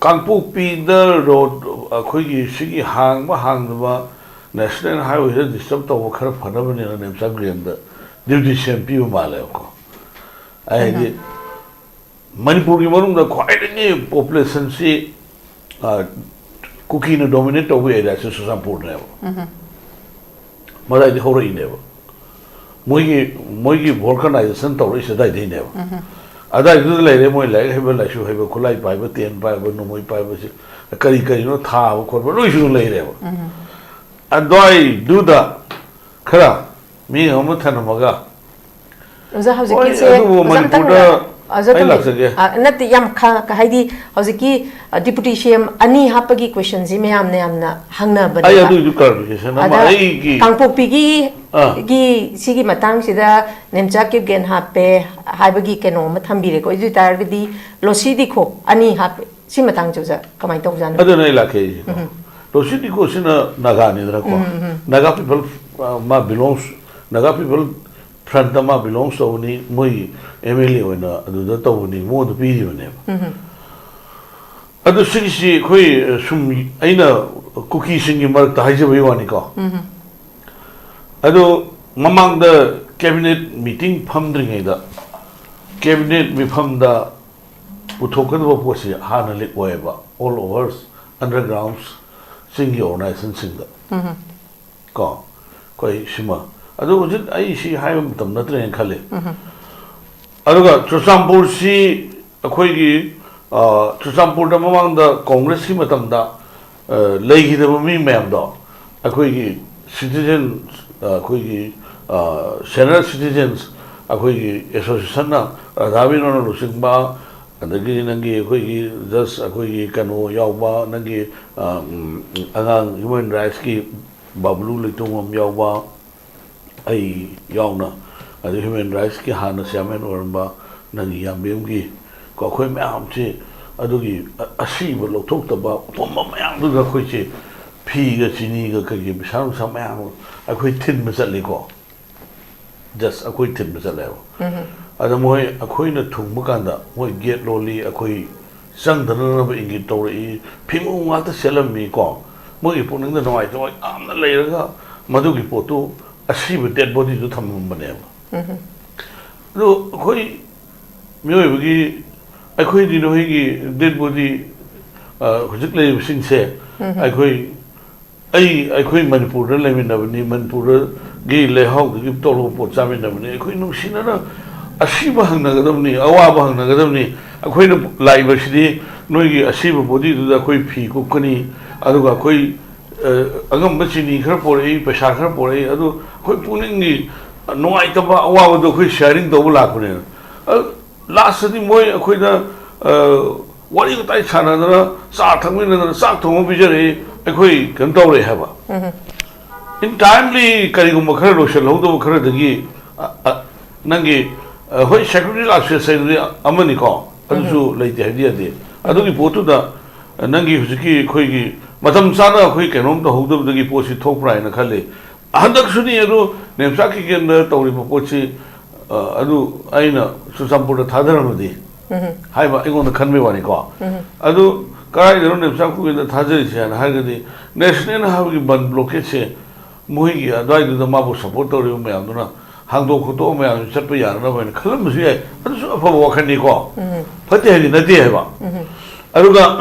ꯀꯥꯡꯄꯣꯛꯄꯤꯗ ꯔꯣꯗ ꯑꯩꯈꯣꯏꯒꯤ ꯁꯤꯒꯤ ꯍꯥꯡꯕ ꯍꯥꯡꯗꯕ ꯅꯦꯁꯅꯦꯜ ꯍꯥꯏꯋꯦꯗ ꯗꯤꯁꯇꯔꯕ ꯇꯧꯕ ꯈꯔ ꯐꯅꯕꯅꯦꯅ ꯅꯦꯝꯆꯥ ꯕꯤꯔꯦꯟꯗ ꯗ꯭ꯌꯨꯇꯤ ꯁꯦꯝ ꯄꯤꯕ ꯃꯥꯜꯂꯦꯕꯀꯣ꯫ ꯍꯥꯏꯗꯤ ꯃꯅꯤꯄꯨꯔꯒꯤ ꯃꯅꯨꯡꯗ ꯈ꯭ꯋꯥꯏꯗꯒꯤ ꯄꯣꯄꯨꯂꯦꯁꯟꯁꯤ, ꯑ, ꯀꯨꯀꯤꯅ ꯗꯣꯃꯤꯅꯦꯠ ꯇꯧꯕ ꯑꯦꯔꯤꯌꯥꯁꯤ ꯆꯨꯔꯆꯥꯟꯄꯨꯔꯅꯦꯕ꯫ ꯃꯗꯥꯏꯗꯤ ꯍꯧꯔꯛꯏꯅꯦꯕ꯫ ꯃꯣꯏꯒꯤ, ꯃꯣꯏꯒꯤ ꯚꯣꯜꯀꯅꯥꯏꯖꯦꯁꯟ ꯇꯧꯔꯛꯏꯁꯦ ꯑꯗꯥꯏꯗꯩꯅꯦꯕ꯫ ꯑꯗꯥꯏꯗꯨꯗ ꯂꯩꯔꯦ ꯃꯣꯏ ꯂꯥꯏꯔꯤꯛ ꯍꯩꯕ, ꯂꯥꯏꯁꯨ ꯍꯩꯕ, ꯈꯨꯠꯂꯥꯏ ꯄꯥꯏꯕ, ꯇꯦꯟ ꯄꯥꯏꯕ, ꯅꯣꯡꯃꯩ ꯄꯥꯏꯕꯁꯤ, ꯀꯔꯤ ꯀꯔꯤꯅꯣ ꯊꯥꯕ ꯈꯣꯠꯄ ꯂꯣꯏꯁꯨ ꯂꯩꯔꯦꯕ꯫ ꯑꯗꯨꯋꯥꯏꯗꯨꯗ ꯈꯔ ꯃꯤ ꯑꯃ ꯊꯅꯝꯃꯒ, ꯑꯣꯖꯥ, ꯍꯣꯏ, ꯍꯧꯖꯤꯛꯀꯤꯁꯦ ꯑꯗꯨꯕꯨ ꯑꯣꯖꯥ ꯑꯝꯇꯪ ꯃꯅꯤꯄꯨꯔꯗ ꯑꯣꯖꯥ ꯑꯩ ꯇꯣꯝꯕꯤ, ꯂꯥꯛꯆꯒꯦ꯫ ꯑ, ꯅꯠꯇꯦ, ꯌꯥꯝ ꯈ-, ꯀ-, ꯍꯥꯏꯗꯤ ꯍꯧꯖꯤꯛꯀꯤ, ꯑ, deputy C M ꯑꯅꯤ ꯍꯥꯞꯄꯒꯤ questionꯁꯤ ꯃꯌꯥꯝꯅ ꯌꯥꯝꯅ ꯑꯩ ꯍꯪꯅꯕꯅꯦꯕ꯫ ꯑꯗꯨꯒꯤꯗꯨ clarification ꯑꯃ ꯑꯗ ꯑꯩꯒꯤ ꯀꯥꯡꯄꯣꯛꯄꯤꯒꯤ ꯑꯥ꯫ ꯒꯤ ꯁꯤꯒꯤ ꯃꯇꯥꯡꯁꯤꯗ ꯅꯦꯝꯆꯥ ꯀꯤꯞꯒꯦꯟ ꯍꯥꯞꯄꯦ ꯍꯥꯏꯕꯒꯤ ꯀꯩꯅꯣ ꯑꯃ ꯊꯝꯕꯤꯔꯦꯀꯣ꯫ ꯑꯗꯨ ꯑꯣꯏꯇꯥꯔꯒꯗꯤ ꯂꯣꯁꯤ ꯗꯤꯈꯣ ꯑꯅꯤ ꯍꯥꯞꯄꯦ꯫ ꯁꯤ ꯃꯇꯥꯡꯁꯦ ꯑꯣꯖꯥ ꯀꯃꯥꯏꯅ ꯇꯧꯖꯥꯠꯅꯣ? ꯑꯗꯨꯅ ꯑꯩ ꯂꯥꯛꯀꯦ ꯑꯩꯁꯦꯀꯣ꯫ ꯎꯝ꯫ ꯂꯣꯁꯤ ꯗꯤꯈꯣ ꯁꯤꯅ ꯅꯥꯒꯥꯅꯤꯗꯅꯀꯣ꯫ ꯎꯝ, ꯎꯝ꯫ ꯅꯥꯒꯥ people, ꯑ, ꯃꯥ belongs, ꯅꯥꯒꯥ people frontꯇ ꯃꯥ belongs ꯇꯧꯕꯅꯤ, ꯃꯣꯏ M L A ꯑꯣꯏꯅ ꯑꯗꯨꯗ ꯇꯧꯕꯅꯤ, ꯃꯉꯣꯟꯗ ꯄꯤꯔꯤꯕꯅꯦꯕ꯫ ꯎꯝ꯫ ꯑꯗꯨ ꯁꯤꯒꯤꯁꯤ ꯑꯩꯈꯣꯏ, ꯑ, ꯁꯨꯝ ꯑꯩꯅ ꯀꯨꯀꯤꯁꯤꯡꯒꯤ ꯃꯔꯛꯇ ꯍꯥꯏꯖꯕꯒꯤ ꯋꯥꯅꯤꯀꯣ꯫ ꯎꯝ꯫ ꯑꯗꯣ ꯃꯃꯥꯡꯗ cabinet meeting ꯐꯝꯗ꯭ꯔꯤꯉꯩꯗ cabinet ꯃꯤꯐꯝꯗ ꯄꯨꯊꯣꯛꯀꯗꯕ ꯄꯣꯠꯁꯤ ꯍꯥꯟꯅ leak ꯑꯣꯏꯌꯦꯕ, all over undergrounds ꯁꯤꯡꯒꯤ organizationꯁꯤꯡꯗ꯫ ꯎꯝ꯫ ꯀꯣ, ꯑꯩꯈꯣꯏ ꯁꯤꯃ꯫ ꯑꯗꯨ ꯍꯧꯖꯤꯛ ꯑꯩ ꯁꯤ ꯍꯥꯏꯕ ꯃꯇꯝ ꯅꯠꯇ꯭ꯔꯦꯅ ꯈꯜꯂꯤ꯫ ꯎꯝ꯫ ꯑꯗꯨꯒ ꯆꯨꯔꯆꯥꯟꯄꯨꯔꯁꯤ ꯑꯩꯈꯣꯏꯒꯤ, ꯑ, ꯆꯨꯔꯆꯥꯟꯄꯨꯔꯗ ꯃꯃꯥꯡꯗ ꯀꯣꯡꯒ꯭ꯔꯦꯁꯀꯤ ꯃꯇꯝꯗ, ꯑ, ꯂꯩꯈꯤꯗꯕ ꯃꯤ ꯃꯌꯥꯝꯗꯣ ꯑꯩꯈꯣꯏꯒꯤ citizen, ꯑ, ꯑꯩꯈꯣꯏꯒꯤ, ꯑ, senior citizens ꯑꯩꯈꯣꯏꯒꯤ associationꯅ ꯔꯥꯙꯥ ꯃꯦꯅꯣꯟꯅ ꯂꯨꯆꯤꯡꯕ, ꯑꯗꯒꯤ ꯅꯪꯒꯤ ꯑꯩꯈꯣꯏꯒꯤ just ꯑꯩꯈꯣꯏꯒꯤ ꯀꯩꯅꯣ ꯌꯥꯎꯕ, ꯅꯪꯒꯤ, ꯑ, ꯎꯝ, ꯑꯉꯥꯡ human rightsꯀꯤ ꯕꯥꯕꯂꯨ ꯂꯩꯇꯣꯡꯕꯝ ꯌꯥꯎꯕ, ꯑꯩ ꯌꯥꯎꯅ, ꯑꯗꯩ human rightsꯀꯤ ꯍꯥꯟꯅ chairman ꯑꯣꯏꯔꯝꯕ ꯅꯪꯒꯤ ꯌꯥꯝꯕꯦꯝꯒꯤ, ꯀꯣ, ꯑꯩꯈꯣꯏ ꯃꯌꯥꯝꯁꯤ ꯑꯗꯨꯒꯤ ꯑ-, ꯑꯁꯤꯕ ꯂꯧꯊꯣꯛꯇꯕ ꯑꯄꯨꯝꯕ ꯃꯌꯥꯝꯗꯨꯗ ꯑꯩꯈꯣꯏꯁꯦ ꯐꯤꯒ ꯆꯤꯅꯤꯒ ꯀꯩꯒꯤ ꯄꯩꯁꯥ ꯅꯨꯡꯁꯥ ꯃꯌꯥꯝ ꯑꯩꯈꯣꯏ ꯊꯤꯟꯕ ꯆꯠꯂꯤꯀꯣ꯫ Just ꯑꯩꯈꯣꯏ ꯊꯤꯟꯕ ꯆꯠꯂꯦꯕ꯫ ꯎꯝ꯫ ꯑꯗ ꯃꯣꯏ ꯑꯩꯈꯣꯏꯅ ꯊꯨꯡꯕ ꯀꯥꯟꯗ ꯃꯣꯏ gate ꯂꯣꯜꯂꯤ, ꯑꯩꯈꯣꯏ ꯆꯪꯗꯅꯅꯕ ꯏꯪꯒꯤꯠ ꯇꯧꯔꯛꯏ, ꯐꯤꯃꯨꯡ ꯉꯥꯛꯇ ꯁꯦꯠꯂꯝꯃꯤꯀꯣ꯫ ꯃꯣꯏꯒꯤ ꯄꯨꯛꯅꯤꯡꯗ ꯅꯨꯡꯉꯥꯏꯇꯕ ꯌꯥꯝꯅ ꯂꯩꯔꯒ ꯃꯗꯨꯒꯤ ꯄꯣꯠꯇꯨ, ꯑꯁꯤꯕ dead bodyꯗꯨ ꯊꯝꯃꯝꯕꯅꯦꯕ꯫ ꯎꯝ꯫ ꯑꯗꯣ ꯑꯩꯈꯣꯏ ꯃꯤꯑꯣꯏꯕꯒꯤ, ꯑꯩꯈꯣꯏꯗꯤ ꯅꯈꯣꯏꯒꯤ dead body, ꯑ, ꯍꯧꯖꯤꯛ ꯂꯩꯔꯤꯕꯁꯤꯡꯁꯦ, ꯎꯝ꯫ ꯑꯩꯈꯣꯏ ꯑꯩ, ꯑꯩꯈꯣꯏ ꯃꯅꯤꯄꯨꯔꯗ ꯂꯩꯃꯤꯟꯅꯕꯅꯤ, ꯃꯅꯤꯄꯨꯔꯒꯤ ꯂꯩꯍꯥꯎꯗꯒꯤ ꯇꯧꯔꯒ ꯄꯣꯠ ꯆꯥꯃꯤꯟꯅꯕꯅꯤ꯫ ꯑꯩꯈꯣꯏ ꯅꯨꯡꯁꯤꯅꯅ ꯑꯁꯤꯕ ꯍꯪꯅꯒꯗꯕꯅꯤ, ꯑꯋꯥꯕ ꯍꯪꯅꯒꯗꯕꯅꯤ꯫ ꯑꯩꯈꯣꯏꯅ ꯂꯥꯛꯏꯕꯁꯤꯗꯤ ꯅꯣꯏꯒꯤ ꯑꯁꯤꯕ bodyꯗꯨꯗ ꯑꯩꯈꯣꯏ ꯐꯤ ꯀꯨꯞꯀꯅꯤ, ꯑꯗꯨꯒ ꯑꯩꯈꯣꯏ, ꯑ, ꯑꯉꯝꯕ ꯆꯤꯅꯤ ꯈꯔ ꯄꯣꯔꯛꯏ, ꯄꯩꯁꯥ ꯈꯔ ꯄꯣꯔꯛꯏ, ꯑꯗꯨ ꯑꯩꯈꯣꯏ ꯄꯨꯛꯅꯤꯡꯒꯤ ꯅꯨꯡꯉꯥꯏꯇꯕ, ꯑꯋꯥꯕꯗꯣ ꯑꯩꯈꯣꯏ sharing ꯇꯧꯕ ꯂꯥꯛꯄꯅꯦ꯫ ꯑ, ꯂꯥꯁꯇꯗꯤ ꯃꯣꯏ ꯑꯩꯈꯣꯏꯗ ꯋꯥꯔꯤ ꯋꯥꯇꯥꯏ ꯁꯥꯟꯅꯗꯅ, ꯆꯥ ꯊꯛꯃꯤꯟꯅꯗꯅ, ꯆꯥꯛ ꯊꯣꯡꯉ ꯄꯤꯖꯔꯛꯏ, ꯑꯩꯈꯣꯏ ꯀꯩꯅꯣ ꯇꯧꯔꯛꯑꯦ ꯍꯥꯏꯕ꯫ ꯏꯟ ꯇꯥꯏꯝꯂꯤ ꯀꯔꯤꯒꯨꯝꯕ ꯈꯔ ꯂꯣꯏꯁꯤꯜꯍꯧꯗꯕ ꯈꯔꯗꯒꯤ, ꯑ, ꯑ, ꯅꯪꯒꯤ, ꯑ, ꯍꯣꯏ, ꯁꯦꯀ꯭ꯌꯨꯔꯤꯇꯤ ꯑꯦꯛꯁꯦꯁ ꯍꯥꯏꯗꯨꯗꯤ ꯑꯃꯅꯤꯀꯣ, ꯑꯗꯨꯁꯨ ꯂꯩꯇꯦ ꯍꯥꯏꯕꯗꯤ ꯌꯥꯗꯦ꯫ ꯑꯗꯨꯒꯤ ꯄꯣꯠꯇꯨꯗ, ꯑ, ꯅꯪꯒꯤ ꯍꯧꯖꯤꯛꯀꯤ ꯑꯩꯈꯣꯏꯒꯤ ꯃꯇꯝ ꯆꯥꯅ ꯑꯩꯈꯣꯏ ꯀꯩꯅꯣꯝ ꯇꯧꯍꯧꯗꯕꯗꯒꯤ ꯄꯣꯠꯁꯤ ꯊꯣꯛꯄ꯭ꯔꯥ ꯍꯥꯏꯅ ꯈꯜꯂꯤ꯫ ꯍꯟꯗꯛꯁꯨꯅꯤ ꯑꯗꯨ ꯅꯦꯝꯆꯥꯛꯀꯤ ꯀꯦꯟꯗ꯭ꯔ ꯇꯧꯔꯤꯕ ꯄꯣꯠꯁꯤ, ꯑ, ꯑꯗꯨ ꯑꯩꯅ ꯆꯨꯔꯆꯥꯟꯄꯨꯔꯗ ꯊꯥꯗꯔꯝꯃꯗꯤ ꯍꯥꯏꯕ ꯑꯩꯉꯣꯟꯗ ꯈꯟꯕꯒꯤ ꯋꯥꯅꯤꯀꯣ꯫ ꯑꯗꯨ ꯀꯗꯥꯏꯗꯅꯣ ꯅꯦꯝꯆꯥꯛ ꯈꯨꯒꯦꯟꯗ ꯊꯥꯖꯔꯤꯁꯦ ꯍꯥꯏꯅ ꯍꯥꯏꯔꯒꯗꯤ, ꯅꯦꯁꯅꯦꯜ ꯍꯥꯏꯋꯦꯒꯤ ꯕꯟ ꯕ꯭ꯂꯣꯀꯦꯠꯁꯦ ꯃꯣꯏꯒꯤ ꯑꯗꯨꯋꯥꯏꯗꯨꯗ ꯃꯥꯕꯨ ꯁꯞꯄꯣꯔꯠ ꯇꯧꯔꯤꯕ ꯃꯌꯥꯝꯗꯨꯅ ꯍꯥꯡꯗꯣꯛ ꯈꯣꯠꯇꯣꯛꯑ ꯃꯌꯥꯝꯁꯨ ꯆꯠꯄ ꯌꯥꯅꯅꯕ ꯍꯥꯏꯅ ꯈꯜꯂꯝꯕꯁꯨ ꯌꯥꯏ꯫ ꯑꯗꯨꯁꯨ ꯑꯐꯕ ꯋꯥꯈꯜꯅꯤꯀꯣ꯫ ꯐꯠꯇꯦ ꯍꯥꯏꯗꯤ ꯅꯠꯇꯦ ꯍꯥꯏꯕ꯫ ꯑꯗꯨꯒ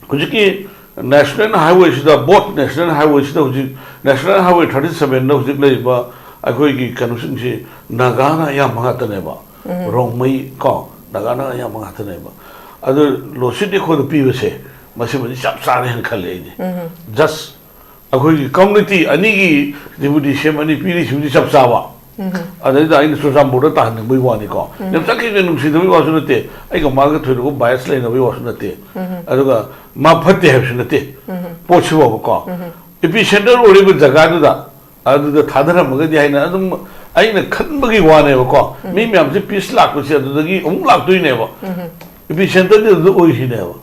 ꯍꯧꯖꯤꯛꯀꯤ ꯅꯦꯁꯅꯦꯜ ꯍꯥꯏꯋꯦꯁꯤꯗ, ꯕꯣꯠ ꯅꯦꯁꯅꯦꯜ ꯍꯥꯏꯋꯦꯁꯤꯗ ꯍꯧꯖꯤꯛ ꯅꯦꯁꯅꯦꯜ ꯍꯥꯏꯋꯦ ꯊꯥꯔꯇꯤ ꯁꯕꯦꯟꯗ ꯍꯧꯖꯤꯛ ꯂꯩꯔꯤꯕ ꯑꯩꯈꯣꯏꯒꯤ ꯀꯩꯅꯣꯁꯤꯡꯁꯤ ꯅꯥꯒꯥꯅ ꯑꯌꯥꯝꯕ ꯉꯥꯛꯇꯅꯦꯕ꯫ ꯔꯣꯡꯃꯩ ꯀꯣ, ꯅꯥꯒꯥꯅ ꯑꯌꯥꯝꯕ ꯉꯥꯛꯇꯅꯦꯕ꯫ ꯑꯗꯨ ꯂꯣꯁꯤꯠ ꯑꯩꯈꯣꯏꯗ ꯄꯤꯕꯁꯦ, ꯃꯁꯤꯃꯗꯤ ꯆꯞ ꯆꯥꯔꯦ ꯍꯥꯏꯅ ꯈꯜꯂꯦ ꯑꯩꯗꯤ꯫ ꯖꯁ ꯑꯩꯈꯣꯏꯒꯤ ꯀꯝꯃꯨꯅꯤꯇꯤ ꯑꯅꯤꯒꯤ ꯗꯤꯄꯨꯇꯤ ꯁꯤ ꯑꯦꯝ ꯑꯅꯤ ꯄꯤꯔꯤꯁꯤꯕꯨꯗꯤ ꯆꯞ ꯆꯥꯕ꯫ ꯑꯗꯩꯗ ꯑꯩꯅ ꯆꯨꯔꯆꯥꯟꯄꯨꯔꯗ ꯇꯥꯍꯟꯅꯤꯡꯕꯒꯤ ꯋꯥꯅꯤꯀꯣ꯫ ꯌꯥꯝ ꯆꯠꯈꯤꯕ ꯅꯨꯡꯁꯤꯗꯕꯒꯤ ꯋꯥꯁꯨ ꯅꯠꯇꯦ, ꯑꯩꯒ ꯃꯥꯒ ꯊꯣꯏꯗꯣꯛꯄ ꯕꯥꯏꯁ ꯂꯩꯅꯕꯒꯤ ꯋꯥꯁꯨ ꯅꯠꯇꯦ꯫ ꯑꯗꯨꯒ ꯃꯥ ꯐꯠꯇꯦ ꯍꯥꯏꯕꯁꯨ ꯅꯠꯇꯦ꯫ ꯄꯣꯠꯁꯤꯐꯥꯎꯕꯀꯣ, ꯏꯄꯤ ꯁꯦꯟꯇꯔ ꯑꯣꯏꯔꯤꯕ ꯖꯒꯥꯗꯨꯗ, ꯑꯗꯨꯗ ꯊꯥꯗꯔꯝꯃꯒꯗꯤ ꯍꯥꯏꯅ ꯑꯗꯨꯝ ꯑꯩꯅ ꯈꯟꯕꯒꯤ ꯋꯥꯅꯦꯕꯀꯣ꯫ ꯃꯤ ꯃꯌꯥꯝꯁꯦ ꯄꯤꯁ ꯂꯥꯛꯄꯁꯦ ꯑꯗꯨꯗꯒꯤ ꯑꯃꯨꯛ ꯂꯥꯛꯇꯣꯏꯅꯦꯕ꯫ ꯏꯄꯤ ꯁꯦꯟꯇꯔꯗꯤ ꯑꯗꯨꯗ ꯑꯣꯏꯔꯤꯁꯤꯅꯦꯕ꯫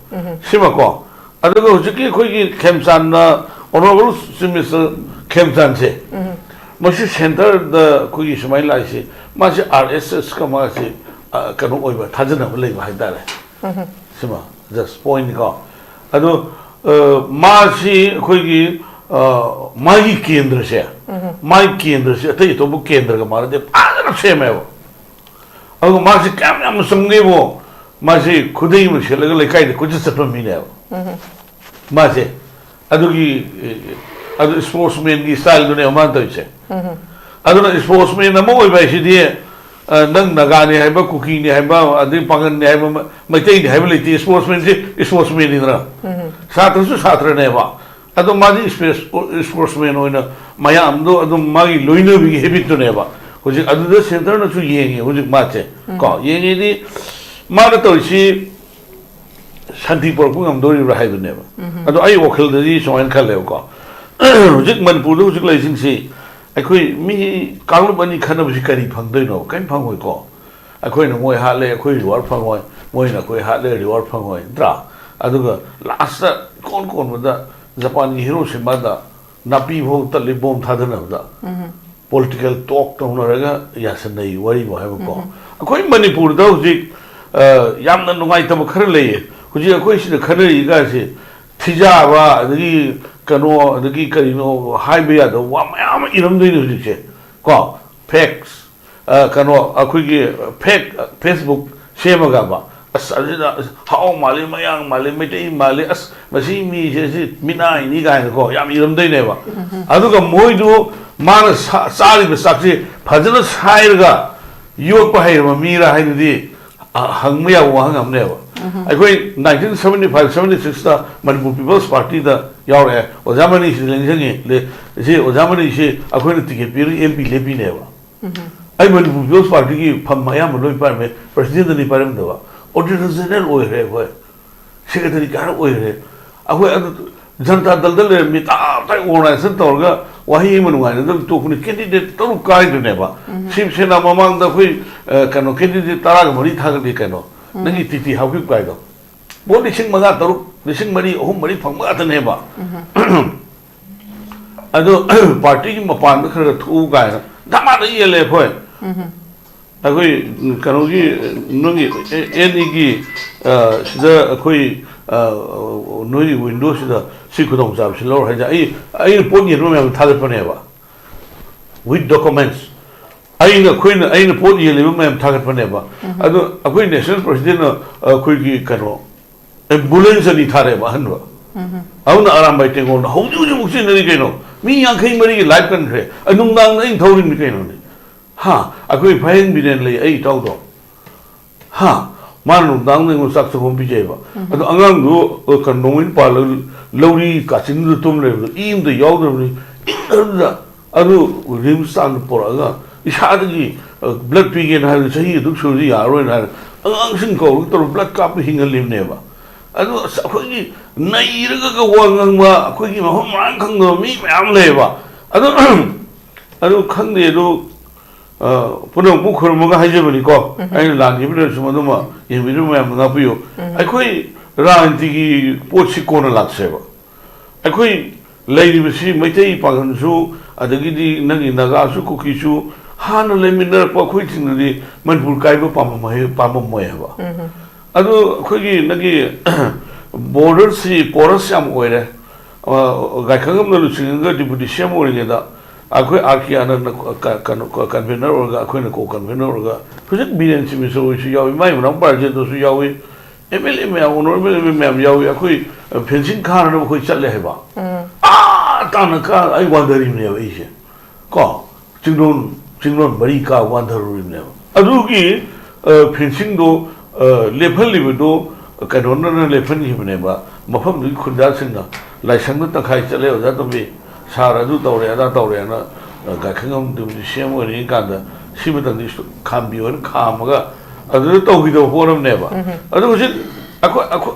ꯁꯤꯃꯀꯣ꯫ ꯑꯗꯨꯒ ꯍꯧꯖꯤꯛꯀꯤ ꯑꯩꯈꯣꯏꯒꯤ ꯈꯦꯝꯆꯥꯟꯅ, ꯑꯣꯅꯔꯦꯕꯜ ꯆꯤꯐ ꯃꯤꯅꯤꯁꯇꯔ ꯈꯦꯝꯆꯥꯟꯁꯦ, ꯃꯁꯤ ꯁꯦꯟꯇꯔꯗ ꯑꯩꯈꯣꯏꯒꯤ ꯁꯨꯃꯥꯏꯅ ꯂꯥꯛꯏꯁꯤ, ꯃꯥꯁꯤ ꯑꯥꯔ ꯑꯦꯁ ꯑꯦꯁꯀ ꯃꯥꯁꯤ, ꯑ, ꯀꯩꯅꯣ ꯑꯣꯏꯕ, ꯊꯥꯖꯅꯕ ꯂꯩꯕ ꯍꯥꯏꯇꯥꯔꯦ꯫ ꯁꯤꯃ ꯖꯁ ꯄꯣꯏꯟꯅꯤꯀꯣ꯫ ꯑꯗꯣ, ꯑ, ꯃꯥꯁꯤ ꯑꯩꯈꯣꯏꯒꯤ, ꯑ, ꯃꯥꯒꯤ ꯀꯦꯟꯗ꯭ꯔꯁꯦ, ꯃꯥꯒꯤ ꯀꯦꯟꯗ꯭ꯔꯁꯦ ꯑꯇꯩ ꯑꯇꯣꯞꯄ ꯀꯦꯟꯗ꯭ꯔꯒ ꯃꯥꯟꯅꯗꯦ, ꯐꯖꯅ ꯁꯦꯝꯃꯦꯕ꯫ ꯑꯗꯨꯒ ꯃꯥꯁꯤ ꯀꯌꯥꯝ ꯌꯥꯝꯅ ꯆꯨꯝꯒꯦꯕꯨ, ꯃꯥꯁꯤ ꯈꯨꯗꯩ ꯑꯃ ꯁꯦꯠꯂꯒ ꯂꯩꯀꯥꯏꯗ ꯀꯣꯏꯆꯠ ꯆꯠꯄ ꯃꯤꯅꯦꯕ꯫ ꯃꯥꯁꯦ ꯑꯗꯨꯒꯤ, ꯑꯗꯨ ꯁ꯭ꯄꯣꯔꯠꯁꯃꯦꯟꯒꯤ ꯁ꯭ꯇꯥꯏꯜꯗꯨꯅꯦꯕ ꯃꯥꯅ ꯇꯧꯔꯤꯁꯦ꯫ ꯑꯗꯨꯅ ꯁ꯭ꯄꯣꯔꯠꯁꯃꯦꯟ ꯑꯃ ꯑꯣꯏꯕ ꯍꯥꯏꯁꯤꯗꯤ, ꯑ, ꯅꯪ ꯅꯥꯒꯥꯅꯤ ꯍꯥꯏꯕ, ꯀꯨꯀꯤꯅꯤ ꯍꯥꯏꯕ, ꯑꯗꯩ ꯄꯥꯉꯟꯅꯤ ꯍꯥꯏꯕ, ꯃ-, ꯃꯩꯇꯩꯅꯤ ꯍꯥꯏꯕ ꯂꯩꯇꯦ꯫ ꯁ꯭ꯄꯣꯔꯠꯁꯃꯦꯟꯁꯤ ꯁ꯭ꯄꯣꯔꯠꯁꯃꯦꯟꯅꯤꯗꯅ꯫ ꯁꯥꯇ꯭ꯔꯁꯨ ꯁꯥꯇ꯭ꯔꯅꯦꯕ꯫ ꯑꯗꯣ ꯃꯥꯗꯤ ꯏꯁꯄꯦꯁ-, ꯏꯁꯄꯣꯔꯠꯁꯃꯦꯟ ꯑꯣꯏꯅ ꯃꯌꯥꯝꯗꯣ ꯑꯗꯨꯝ ꯃꯥꯒꯤ ꯂꯣꯏꯅꯕꯤꯒꯤ ꯍꯦꯕꯤꯠꯇꯨꯅꯦꯕ꯫ ꯍꯧꯖꯤꯛ ꯑꯗꯨꯗ ꯁꯦꯟꯇꯔꯅꯁꯨ ꯌꯦꯡꯉꯦ ꯍꯧꯖꯤꯛ ꯃꯥꯁꯦ꯫ ꯀꯣ, ꯌꯦꯡꯉꯤꯗꯤ ꯃꯥꯅ ꯇꯧꯔꯤꯁꯤ ꯁꯥꯟꯇꯤ ꯄꯨꯔꯛꯄ ꯉꯝꯗꯣꯔꯤꯕ꯭ꯔꯥ ꯍꯥꯏꯕꯅꯦꯕ꯫ ꯑꯗꯣ ꯑꯩ ꯋꯥꯈꯜꯗꯗꯤ ꯁꯨꯃꯥꯏꯅ ꯈꯜꯂꯦꯕꯀꯣ, ꯍꯧꯖꯤꯛ ꯃꯅꯤꯄꯨꯔꯗ ꯍꯧꯖꯤꯛ ꯂꯩꯔꯤꯁꯤꯡꯁꯤ, ꯑꯩꯈꯣꯏ ꯃꯤ ꯀꯥꯡꯂꯨꯞ ꯑꯅꯤ ꯈꯠꯅꯕꯁꯤ ꯀꯔꯤ ꯐꯪꯗꯣꯏꯅꯣ? ꯀꯔꯤꯝ ꯐꯪꯉꯣꯏꯀꯣ꯫ ꯑꯩꯈꯣꯏꯅ ꯃꯣꯏ ꯍꯥꯠꯂꯦ, ꯑꯩꯈꯣꯏ ꯔꯤꯋꯥꯔꯗ ꯐꯪꯉꯣꯏ, ꯃꯣꯏꯅ ꯑꯩꯈꯣꯏ ꯍꯥꯠꯂꯦ, ꯔꯤꯋꯥꯔꯗ ꯐꯪꯉꯣꯏ, ꯅꯠꯇ꯭ꯔꯥ? ꯑꯗꯨꯒ ꯂꯥꯁꯇ ꯏꯀꯣꯟ ꯀꯣꯟꯕꯗ ꯖꯄꯥꯟꯒꯤ ꯍꯤꯔꯣꯁꯤꯃꯥꯗ ꯅꯥꯄꯤ ꯐꯥꯎ ꯇꯠꯂꯤ ꯕꯣꯝ ꯊꯥꯗꯅꯕꯗ꯫ ꯄꯣꯂꯤꯇꯤꯀꯦꯜ ꯇꯣꯛ ꯇꯧꯅꯔꯒ ꯌꯥꯁꯟꯅꯩ ꯋꯥꯔꯤꯕꯨ ꯍꯥꯏꯕꯀꯣ꯫ ꯑꯩꯈꯣꯏ ꯃꯅꯤꯄꯨꯔꯗ ꯍꯧꯖꯤꯛ, ꯑ, ꯌꯥꯝꯅ ꯅꯨꯡꯉꯥꯏꯇꯕ ꯈꯔ ꯂꯩꯌꯦ꯫ ꯍꯧꯖꯤꯛ ꯑꯩꯈꯣꯏ ꯁꯤꯗ ꯈꯟꯅꯔꯤꯒꯥꯁꯦ ꯊꯤꯖꯥꯕ, ꯑꯗꯒꯤ ꯀꯩꯅꯣ, ꯑꯗꯒꯤ ꯀꯔꯤꯅꯣ ꯍꯥꯏꯕ ꯌꯥꯗꯕ ꯋꯥ ꯃꯌꯥꯝ ꯑꯃ ꯏꯔꯝꯗꯣꯏꯅꯦ ꯍꯧꯖꯤꯛꯁꯦ꯫ ꯀꯣ, ꯐꯦꯛꯁ꯫ ꯑ, ꯀꯩꯅꯣ, ꯑꯩꯈꯣꯏꯒꯤ ꯐꯦꯛ ꯐꯦꯁꯕꯨꯛ ꯁꯦꯝꯃꯒꯕ, "ꯑꯁ, ꯑꯁꯤꯗ, ꯑꯁ, ꯍꯥꯎ ꯃꯥꯜꯂꯤ, ꯃꯌꯥꯡ ꯃꯥꯜꯂꯤ, ꯃꯩꯇꯩ ꯃꯥꯜꯂꯤ, ꯑꯁ, ꯃꯁꯤ ꯃꯤꯁꯦ, ꯁꯤ ꯃꯤꯅꯥꯏꯅꯤ" ꯀꯥꯏꯅꯀꯣ ꯌꯥꯝ ꯏꯔꯝꯗꯣꯏꯅꯦꯕ꯫ ꯑꯗꯨꯒ ꯃꯣꯏꯗꯨ, ꯃꯥꯅ ꯁꯥ-, ꯆꯥꯔꯤꯕ ꯆꯥꯛꯁꯦ ꯐꯖꯅ ꯁꯥꯏꯔꯒ ꯌꯣꯠꯄ ꯍꯩꯔꯕ ꯃꯤꯔꯥ ꯍꯥꯏꯗꯨꯗꯤ, ꯑ, ꯍꯪꯕ ꯌꯥꯕ ꯋꯥꯍꯪ ꯑꯃꯅꯦꯕ꯫ ꯑꯩꯈꯣꯏ ꯅꯥꯏꯟꯇꯤꯟ ꯁꯕꯦꯟꯇꯤ ꯐꯥꯏꯚ ꯁꯕꯦꯟꯇꯤ ꯁꯤꯛꯁꯇ ꯃꯅꯤꯄꯨꯔ ꯄꯤꯄꯜꯁ ꯄꯥꯔꯇꯤꯗ ꯌꯥꯎꯔꯛꯑꯦ꯫ ꯑꯣꯖꯥ ꯃꯅꯤꯁꯤ ꯂꯦꯡꯖꯪꯉꯤ꯫ ꯂꯦ-, ꯁꯤ ꯑꯣꯖꯥ ꯃꯅꯤꯁꯤ ꯑꯩꯈꯣꯏꯅ ꯇꯤꯀꯦꯠ ꯄꯤꯔꯒ ꯑꯦꯝ ꯄꯤ ꯂꯦꯞꯄꯤꯅꯦꯕ꯫ ꯑꯩ ꯃꯅꯤꯄꯨꯔ ꯄꯤꯄꯜꯁ ꯄꯥꯔꯇꯤꯒꯤ ꯐꯝ ꯑꯌꯥꯝꯕ ꯂꯣꯏ ꯄꯥꯏꯔꯝꯃꯦ, ꯄ꯭ꯔꯁꯤꯗꯦꯟꯗꯅꯤ ꯄꯥꯏꯔꯝꯗꯕ, ꯑꯣꯗꯤꯇꯔ ꯖꯦꯅꯔꯦꯜ ꯑꯣꯏꯈ꯭ꯔꯦ ꯑꯩꯈꯣꯏ, ꯁꯦꯀ꯭ꯔꯦꯇꯔꯤ ꯀꯌꯥꯔꯛ ꯑꯣꯏꯈ꯭ꯔꯦ꯫ ꯑꯩꯈꯣꯏ ꯑꯗꯨ ꯖꯅꯇꯥ ꯗꯜꯗ ꯂꯩꯔꯝꯃꯤ, ꯇꯞ ꯇꯥꯏ ꯑꯣꯔꯒꯅꯥꯏꯖꯦꯁꯟ ꯇꯧꯔꯒ ꯋꯥꯍꯩ ꯑꯃ ꯅꯨꯡꯉꯥꯏꯅꯗꯅ ꯇꯣꯛꯄꯅꯤ꯫ ꯀꯦꯟꯗꯤꯗꯦꯠ ꯇꯔꯨꯛ ꯀꯥꯏꯗꯨꯅꯦꯕ꯫ ꯁꯤꯕ ꯁꯦꯅꯥ ꯃꯃꯥꯡꯗ ꯑꯩꯈꯣꯏ, ꯑ, ꯀꯩꯅꯣ, ꯀꯦꯟꯗꯤꯗꯦꯠ ꯇꯔꯥꯒ ꯃꯔꯤ ꯊꯥꯒꯠꯂꯤ ꯀꯩꯅꯣ, ꯅꯪꯒꯤ ꯇꯤ ꯇꯤ ꯍꯥꯞꯈꯤꯕ ꯀꯥꯏꯗꯣ꯫ ꯚꯣꯠ ꯂꯤꯁꯤꯡ ꯃꯉꯥ ꯇꯔꯨꯛ, ꯂꯤꯁꯤꯡ ꯃꯔꯤ, ꯑꯍꯨꯝ ꯃꯔꯤ ꯐꯪꯕ ꯉꯥꯛꯇꯅꯦꯕ꯫ ꯑꯗꯣ ꯄꯥꯔꯇꯤꯒꯤ ꯃꯄꯥꯟꯗ ꯈꯔ ꯈꯔ ꯊꯣꯛꯎ ꯀꯥꯏꯅ ꯙꯃꯥꯗ ꯌꯦꯜꯂꯦ ꯑꯩꯈꯣꯏ꯫ ꯑꯩꯈꯣꯏ ꯀꯩꯅꯣꯒꯤ, ꯅꯣꯏꯒꯤ ꯑꯦ-, ꯑꯦꯟ ꯏꯒꯤ, ꯑ, ꯁꯤꯗ ꯑꯩꯈꯣꯏ, ꯑ, ꯅꯣꯏꯒꯤ ꯋꯤꯟꯗꯣꯁꯤꯗ ꯁꯤ ꯈꯨꯗꯣꯡꯆꯥꯕꯁꯤ ꯂꯧꯔ ꯍꯥꯏꯁꯦ꯫ ꯑꯩ, ꯑꯩꯅ ꯄꯣꯠ ꯌꯦꯟꯕ ꯃꯌꯥꯝ ꯊꯥꯒꯠꯄꯅꯦꯕ, with documents꯫ ꯑꯩꯅ, ꯑꯩꯈꯣꯏꯅ, ꯑꯩꯅ ꯄꯣꯠ ꯌꯦꯜꯂꯤꯕ ꯃꯌꯥꯝ ꯊꯥꯒꯠꯄꯅꯦꯕ꯫ ꯑꯗꯣ ꯑꯩꯈꯣꯏ ꯅꯦꯁꯅꯦꯜ ꯄ꯭ꯔꯁꯤꯗꯦꯟꯅ ꯑꯩꯈꯣꯏꯒꯤ ꯀꯩꯅꯣ, ꯑꯦꯝꯕꯨꯂꯦꯟꯁ ꯑꯅꯤ ꯊꯥꯔꯛꯑꯦꯕ ꯑꯍꯟꯕ꯫ ꯑꯗꯨꯅ ꯑꯔꯥꯝꯕꯥꯏ ꯇꯦꯡꯒꯣꯜꯗ ꯍꯧꯖꯤꯛ ꯍꯧꯖꯤꯛ ꯁꯤꯖꯤꯟꯅꯔꯤ ꯀꯩꯅꯣ꯫ ꯃꯤ ꯌꯥꯡꯈꯩ ꯃꯔꯤꯒꯤ ꯂꯥꯏꯐ ꯀꯟꯈ꯭ꯔꯦ꯫ ꯑ, ꯅꯨꯡꯗꯥꯡꯗ ꯑꯩꯅ ꯊꯧꯔꯤꯕꯅꯤ ꯀꯩꯅꯣꯅꯦ꯫ ꯍꯥ? ꯑꯩꯈꯣꯏ ꯐꯥꯍꯦꯟ ꯕꯤꯔꯦꯟ ꯂꯩ, ꯑꯩ ꯏꯇꯥꯎꯗꯣ꯫ ꯍꯥ? ꯃꯥꯅ ꯅꯨꯡꯗꯥꯡꯗ ꯑꯩꯉꯣꯟꯗ ꯆꯥꯛ ꯆꯥꯛꯈꯨꯝ ꯄꯤꯖꯩꯕ꯫ ꯑꯗꯣ ꯑꯉꯥꯡꯗꯣ, ꯑ, ꯀꯩꯅꯣ, ꯅꯣꯡꯃꯩꯅ ꯄꯥꯜꯂꯒ ꯂꯧꯔꯤ ꯀꯥꯆꯤꯟꯗꯨꯗ ꯇꯨꯝ ꯂꯩꯕꯗꯣ, ꯏ ꯑꯃꯗ ꯌꯥꯎꯗ꯭ꯔꯕꯅꯤ꯫ ꯏꯪ ꯑꯗꯨꯗ ꯑꯗꯨ ꯔꯤꯝꯁ ꯇꯥꯟꯅ ꯄꯨꯔꯛꯑꯒ ꯏꯁꯥꯗꯒꯤ ꯕ꯭ꯂꯠ ꯄꯤꯒꯦꯅ ꯍꯥꯏꯔꯒ ꯆꯍꯤ ꯑꯗꯨꯛ ꯁꯨꯔꯗꯤ ꯌꯥꯔꯔꯣꯏꯅ ꯍꯥꯏꯔꯒ ꯑꯉꯥꯡꯁꯤꯡ ꯀꯧꯔꯒ ꯇꯧꯔꯒ ꯕ꯭ꯂꯠ ꯀꯥꯞꯄ ꯍꯤꯡꯍꯜꯂꯤꯕꯅꯦꯕ꯫ ꯑꯗꯨ ꯑꯁ, ꯑꯩꯈꯣꯏꯒꯤ ꯅꯩꯔꯒꯒ ꯋꯥ ꯉꯥꯡꯕ, ꯑꯩꯈꯣꯏꯒꯤ ꯃꯐꯝ ꯃꯔꯥꯡ ꯈꯪꯗꯕ ꯃꯤ ꯃꯌꯥꯝ ꯂꯩꯌꯦꯕ꯫ ꯑꯗꯨ ꯑꯗꯨ ꯈꯪꯗꯦ꯫ ꯑꯗꯨ ꯄꯨꯝꯅꯃꯛꯄꯨ ꯈꯨꯔꯨꯝꯃꯒ ꯍꯥꯏꯖꯕꯅꯤꯀꯣ꯫ ꯑꯩꯅ ꯂꯥꯟꯈꯤꯕ ꯂꯩꯔꯁꯨ ꯃꯗꯨꯃ ꯌꯦꯡꯕꯤꯔꯤꯕ ꯃꯌꯥꯝꯅ ꯉꯥꯛꯄꯤꯌꯨ꯫ ꯑꯩꯈꯣꯏ ꯔꯥꯖꯅꯤꯇꯤꯒꯤ ꯄꯣꯠꯁꯤ ꯀꯣꯟꯅ ꯂꯥꯛꯆꯩꯕ꯫ ꯑꯩꯈꯣꯏ ꯂꯩꯔꯤꯕꯁꯤ ꯃꯩꯇꯩ ꯄꯥꯉꯜꯁꯨ, ꯑꯗꯒꯤꯗꯤ ꯅꯪꯒꯤ ꯅꯥꯒꯥꯁꯨ, ꯀꯨꯀꯤꯁꯨ, ꯍꯥꯟꯅ ꯂꯩꯃꯤꯟꯅꯔꯛꯄ ꯑꯩꯈꯣꯏꯁꯤꯡꯅꯗꯤ ꯃꯅꯤꯄꯨꯔ ꯀꯥꯏꯕ ꯄꯥꯝꯃꯝꯃꯣꯏ-, ꯄꯥꯝꯃꯝꯃꯣꯏ ꯍꯥꯏꯕ꯫ ꯑꯗꯨ ꯑꯩꯈꯣꯏꯒꯤ ꯅꯪꯒꯤ ꯕꯣꯔꯗꯔꯁꯤ ꯄꯣꯔꯁ ꯌꯥꯝ ꯑꯣꯏꯔꯦ꯫ ꯑ, ꯒꯥꯏꯈꯪꯉꯝꯅ ꯂꯨꯆꯤꯡꯉꯒ ꯗꯤꯄꯨꯇꯤ ꯁꯤ ꯑꯦꯝ ꯑꯣꯏꯔꯤꯉꯩꯗ ꯑꯩꯈꯣꯏ ꯑꯥꯔ ꯀꯦ ꯑꯥꯅꯟꯗ ꯀ-, ꯀꯩꯅꯣ, ꯀ-, ꯀꯟꯚꯦꯅꯔ ꯑꯣꯏꯔꯒ, ꯑꯩꯈꯣꯏꯅ ꯀꯣ ꯀꯟꯚꯦꯅꯔ ꯑꯣꯏꯔꯒ, ꯍꯧꯖꯤꯛ ꯕꯤꯔꯦꯟ ꯁꯤꯡ ꯃꯤꯁ꯭ꯔ ꯍꯣꯏꯁꯨ ꯌꯥꯎꯏ, ꯃꯥꯏ ꯃꯅꯥꯎ ꯄ꯭ꯔꯥꯏꯖꯦꯟꯗꯁꯨ ꯌꯥꯎꯏ, ꯑꯦꯝ ꯑꯦꯜ ꯑꯦ ꯃꯌꯥꯝ, ꯑꯣꯅꯔꯦꯕꯜ ꯑꯦꯝ ꯑꯦꯜ ꯑꯦ ꯃꯌꯥꯝ ꯌꯥꯎꯏ꯫ ꯑꯩꯈꯣꯏ, ꯑ, ꯐꯦꯟꯁꯤꯡ ꯈꯥꯅꯅꯕ ꯑꯩꯈꯣꯏ ꯆꯠꯂꯦ ꯍꯥꯏꯕ꯫ ꯑꯥ ꯇꯥꯅ ꯀꯥ ꯑꯩ ꯋꯥꯟꯊꯔꯤꯕꯅꯦꯕ ꯑꯩꯁꯦ꯫ ꯀꯣ, ꯆꯤꯡꯗꯣꯟ, ꯆꯤꯡꯗꯣꯟ ꯃꯔꯤ ꯀꯥ ꯋꯥꯟꯊꯔꯨꯔꯤꯕꯅꯦꯕ꯫ ꯑꯗꯨꯒꯤ, ꯑ, ꯐꯦꯟꯁꯤꯡꯗꯣ, ꯑ, ꯂꯦꯞꯍꯜꯂꯤꯕꯗꯣ ꯀꯩꯅꯣꯅ ꯂꯦꯞꯍꯟꯈꯤꯕꯅꯦꯕ, ꯃꯐꯝꯗꯨꯒꯤ ꯈꯨꯟꯖꯥꯁꯤꯡꯅ꯫ ꯂꯥꯏꯁꯪꯗ ꯇꯪꯈꯥꯏ ꯆꯠꯂꯦ ꯑꯣꯖꯥ ꯇꯣꯝꯕꯤ, ꯁꯥꯔ ꯑꯗꯨ ꯇꯧꯔꯦ ꯑꯗꯥ ꯇꯧꯔꯦꯅ, ꯑ, ꯒꯥꯏꯈꯪꯉꯝ ꯗꯤꯄꯨꯇꯤ ꯁꯤ ꯑꯦꯝ ꯑꯣꯏꯔꯤꯉꯩ ꯀꯥꯟꯗ ꯁꯤꯃꯇꯪꯗꯤ ꯈꯥꯝꯕꯤꯌꯣꯅ ꯈꯥꯝꯃꯒ ꯑꯗꯨꯗ ꯇꯧꯈꯤꯗꯕ ꯄꯣꯠ ꯑꯃꯅꯦꯕ꯫ ꯑꯗꯨ ꯍꯧꯖꯤꯛ ꯑꯩꯈꯣꯏ, ꯑꯩꯈꯣꯏ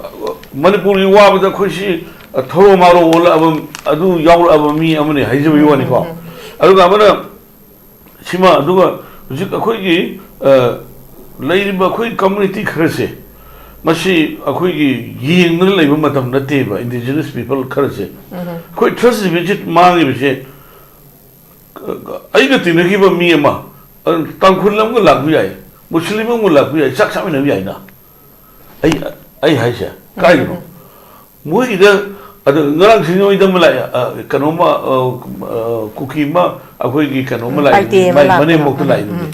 ꯃꯅꯤꯄꯨꯔꯒꯤ ꯋꯥꯕꯗ ꯑꯩꯈꯣꯏꯁꯤ ꯊꯧꯔꯣ ꯃꯥꯔꯣ ꯑꯣꯜꯂꯛꯑꯕ, ꯑꯗꯨ ꯌꯥꯎꯔꯛꯑꯕ ꯃꯤ ꯑꯃꯅꯤ ꯍꯥꯏꯖꯕꯒꯤ ꯋꯥꯅꯤꯀꯣ꯫ ꯑꯗꯨꯒ ꯑꯃꯅ ꯁꯤꯃ, ꯑꯗꯨꯒ ꯍꯧꯖꯤꯛ ꯑꯩꯈꯣꯏꯒꯤ, ꯑ, ꯂꯩꯔꯤꯕ ꯑꯩꯈꯣꯏ ꯀꯝꯃ꯭ꯌꯨꯅꯤꯇꯤ ꯈꯔꯁꯦ, ꯃꯁꯤ ꯑꯩꯈꯣꯏꯒꯤ ꯌꯦꯡꯗꯅ ꯂꯩꯕ ꯃꯇꯝ ꯅꯠꯇꯦꯕ꯫ ꯏꯟꯗꯤꯖꯤꯅꯁ ꯄꯤꯄꯜ ꯈꯔꯁꯦ, ꯑꯩꯈꯣꯏ ꯇ꯭ꯔꯁ ꯗꯤꯐꯤꯁꯤꯠ ꯃꯥꯡꯉꯤꯕꯁꯦ, ꯑ, ꯑꯩꯒ ꯇꯤꯟꯅꯈꯤꯕ ꯃꯤ ꯑꯃ, ꯑ, ꯇꯥꯡꯈꯨꯜ ꯑꯃꯒ ꯂꯥꯛꯄ ꯌꯥꯏ, ꯃꯨꯁꯂꯤꯝ ꯑꯃꯒ ꯂꯥꯛꯄ ꯌꯥꯏ, ꯆꯥꯛ ꯆꯥꯃꯤꯟꯅꯕ ꯌꯥꯏꯅ꯫ ꯑꯩ, ꯑꯩ ꯍꯥꯏꯁꯦ ꯀꯥꯏꯒꯤꯅꯣ? ꯃꯣꯏꯒꯤꯗ, ꯑꯗ ꯉꯔꯥꯡ ꯁꯤꯡꯖꯃꯩꯗ ꯑꯃ ꯂꯥꯛꯑꯦ, ꯑ, ꯀꯩꯅꯣꯝꯃ, ꯑ, ꯑ, ꯀꯨꯀꯤ ꯑꯃ, ꯑꯩꯈꯣꯏꯒꯤ ꯀꯩꯅꯣꯝꯃ ꯎꯝ, ꯂꯥꯛꯑꯦ, ꯄꯥꯏꯇꯦ ꯑꯃ ꯃꯥꯏ ꯂꯥꯛꯄꯗꯣ꯫ ꯃꯅꯦꯝꯕꯣꯛꯇ ꯎꯝ, ꯂꯥꯛꯏꯗꯨꯗꯤ꯫ ꯎꯝ꯫